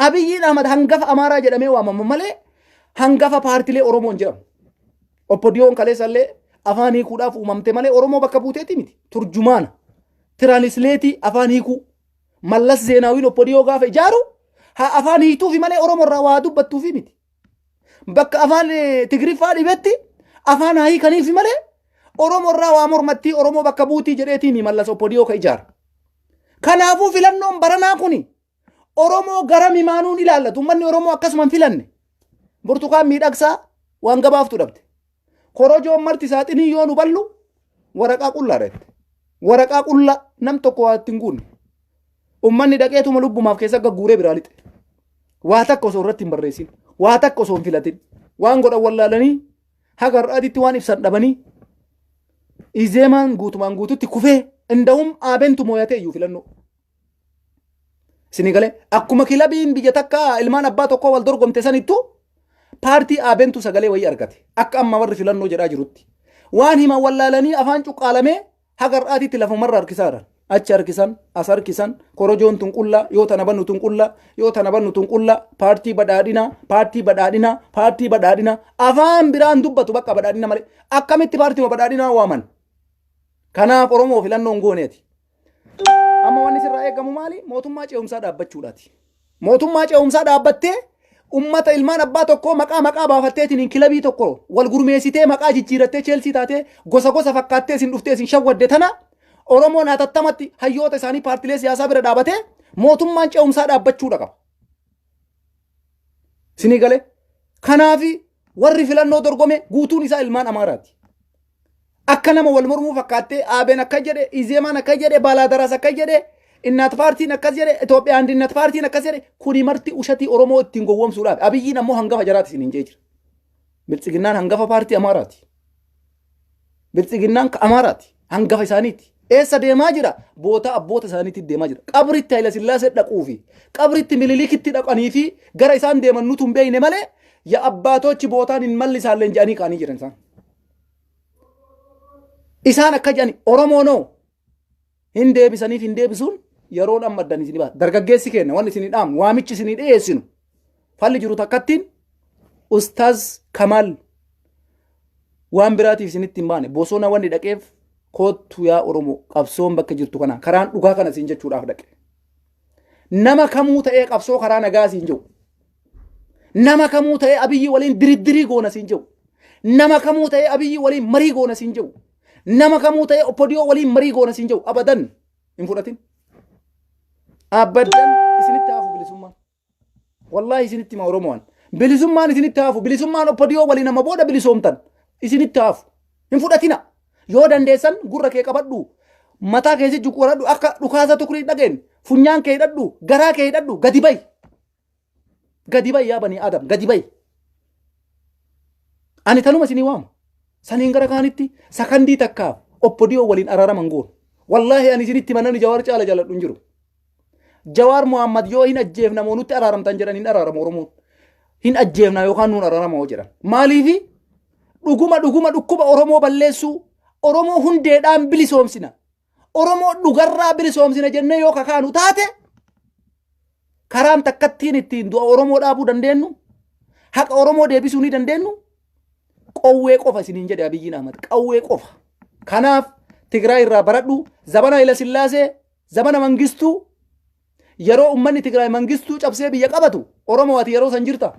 [SPEAKER 1] Abiyyiin Ahmad hangafa Amaaraa jedhamee waamama malee hangafa paartilee Oromoo hin jedhamu. Oppodiyoon kaleessallee afaan hiikuudhaaf uumamte malee Oromoo bakka buuteeti miti. Turjumaana. Translate afaan hiikuu. Mallas Zeenaawiin Oppodiyoo gaafa ijaaru haa afaan hiituufi malee Oromoo irraa waa dubbattuufi miti. Bakka afaan Tigriffaa dhibetti afaan haa hiikaniifi malee Oromoo irraa waa mormattii, Oromoo bakka buutii jedheetiin Mallas Oppodiyoo ka ijaara. Kanaafuu filannoon baranaa kuni Oromoo gara mimaanuun ilaallatu. Uummanni Oromoo akkasuma hin filanne. Burtukaan miidhagsaa waan gabaaftu dhabde. Korojoon marti saaxinii yoo nu ballu waraqaa qullaadha jette. Waraqaa qullaa nam tokko waa ittiin guunne. Uummanni dhaqeetuma lubbumaaf keessa gagguuree biraa lixe. Waa takka osoo irratti hin barreessin. Waa takka osoo hin filatin. Waan godhan wallaalanii haga har'aatitti waan ibsan dhabanii Izeemaan guutumaan guututti kufee indahum aabentu mooyatee iyyuu filannoo. Isinii galee, akkuma kilabiin biyya takka ilmaan abbaa tokkoo wal dorgomte sanittu paartii aabentu sagalee wayii argate. Akka amma warri filannoo jedhaa jirutti. Waan himan wallaalanii afaan cuqqaalamee haga har'aatitti lafumarra harkisaa jiran. Achi harkisan, as harkisan, korojoon tun qullaa, yoo tana bannu tun qullaa, yoo tana bannu tun qullaa, paartii badhaadhinaa, paartii badhaadhinaa, paartii badhaadhinaa, afaan biraan dubbatu bakka badhaadhina malee. Akkamitti paartii badhaadhinaa waaman? Kanaaf Oromoo filannoon gooneeti. Amma wanni sirraa eegamu maali? Mootummaa ce'umsaa dhaabbachuudhaati. Mootummaa ce'umsaa dhaabbattee ummata ilmaan abbaa tokkoo maqaa maqaa baafatteetiin kilabii tokko wal gurmeessitee maqaa jijjiirattee Cheelsii taatee gosa gosa fakkaattee isin dhuftee isin shawwadde tana Oromoon hatattamatti hayyoota isaanii paartilee siyaasaa bira dhaabatee mootummaan ce'umsaa dhaabbachuudha qaba. Isinii galee, kanaafi warri filannoo dorgome guutuun isaa ilmaan Amaaraati. Akka nama wal mormuu fakkaattee Aabeen akka jedhe, Izeemaan akka jedhe, Baalaadaraas akka jedhe, Innaat paartiin akkas jedhe, Itoophiyaa Andinnat paartiin akkas jedhe, kuni marti ushatii Oromoo ittiin gowwoomsuudhaaf. Abiyyiin ammoo hangafa jaraati isiniin jee jira. Biltsiginnaan hangafa paartii Amaaraati. Biltsiginnaan ka Amaaraati. Hangafa isaaniiti. Eessa deemaa jira? Boota abboota isaaniitti deemaa jira. Qabritti Hayila Sillaasee dhaquu fi qabritti Mililikitti dhaqanii fi gara isaan deeman nutu hin beekne malee ya abbaatochi bootaan hin mallisaalleen jedhanii ka'anii jiran isaan. Isaan akka jedhani Oromoonoo hin deebisaniif hin deebisuun yeroon amma addan isinii baata. Dargaggeessi keenya wanni isinii dhaamnu, waamichi isinii dhiyeessinu, falli jiru takkattiin Ustaaz Kamaal waan biraatiif isinitti hin baane. Bosona wanni dhaqeef koottu yaa Oromoo, qabsoon bakka jirtu kana, karaan dhugaa kana siin jechuudhaaf dhaqe. Nama kamuu ta'ee qabsoo karaa nagaa siin jiru. Nama kamuu ta'ee Abiyyi waliin diriddirii goona siin jiru. Nama kamuu ta'ee Abiyyi waliin marii goona siin jiru. Nama kamuu ta'ee Oppodiyoo waliin marii goona siin jiru. Abadan hin fudhatin. Abadan isinitti hafu bilisummaan. Wallaahi isinitti hima Oromoon. Bilisummaan isinitti hafu. Bilisummaan Oppodiyoo waliin amma booda bilisoomtan isinitti hafu. Hin fudhatina. Yoo dandeessan gurra kee qabadhu. Mataa kee si qoradhu, akka dhukaasa tukrii dhageen. Funyaan kee hidhadhu. Garaa kee hidhadhu. Gadi bayi. Gadi bayi yaa banii Adam. Gadi bayi. Ani tanuma isinii waama. Saniin gara kaanitti sakandii takkaaf Oppodiyoo waliin araaraman goonu. Wallaahi ani isinitti manani Jawaar caala jaaladhu hin jiru. Jawaar Muhammad yoo hin ajjeefna moo nutti araaramtan jedhan, hin araaramu Oromoon. Hin ajjeefna yookaan nuun araarama hoo jedhan. Maaliifi dhuguma dhuguma dhukkuba Oromoo balleessuu, Oromoo hundeedhaan bilisoomsina. Oromoo dhugarraa bilisoomsina jennee yoo kakaanu taate, karaan takkattiin ittiin du'a Oromoo dhaabuu dandeenyu, haqa Oromoo deebisuu ni dandeenyu, qawwee qofa isiniin jedhe Abiyyiin Ahmad, qawwee qofa. Kanaaf Tigraay irraa baradhu. Zabana Hayila Sillaasee, zabana Mangistuu, yeroo ummanni Tigraay Mangistuu cabsee biyya qabatu, Oromoo ati yeroo san jirta?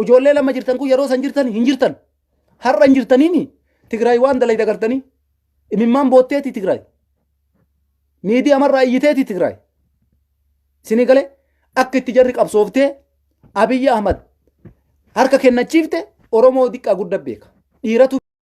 [SPEAKER 1] Ijoollee lama jirtan kun yeroo san jirtan hin jirtan. Har'a hin jirtaniini Tigraay waan dalayda gartanii imimmaan bootteeti, Tigraay miidiyaa marraa iyyiteeti. Tigraay isinii galee, akka itti jarri qabsooftee Abiyyi Ahmad harka kennachiifte Oromoo diqqaa guddaa beeka. Dhiiratu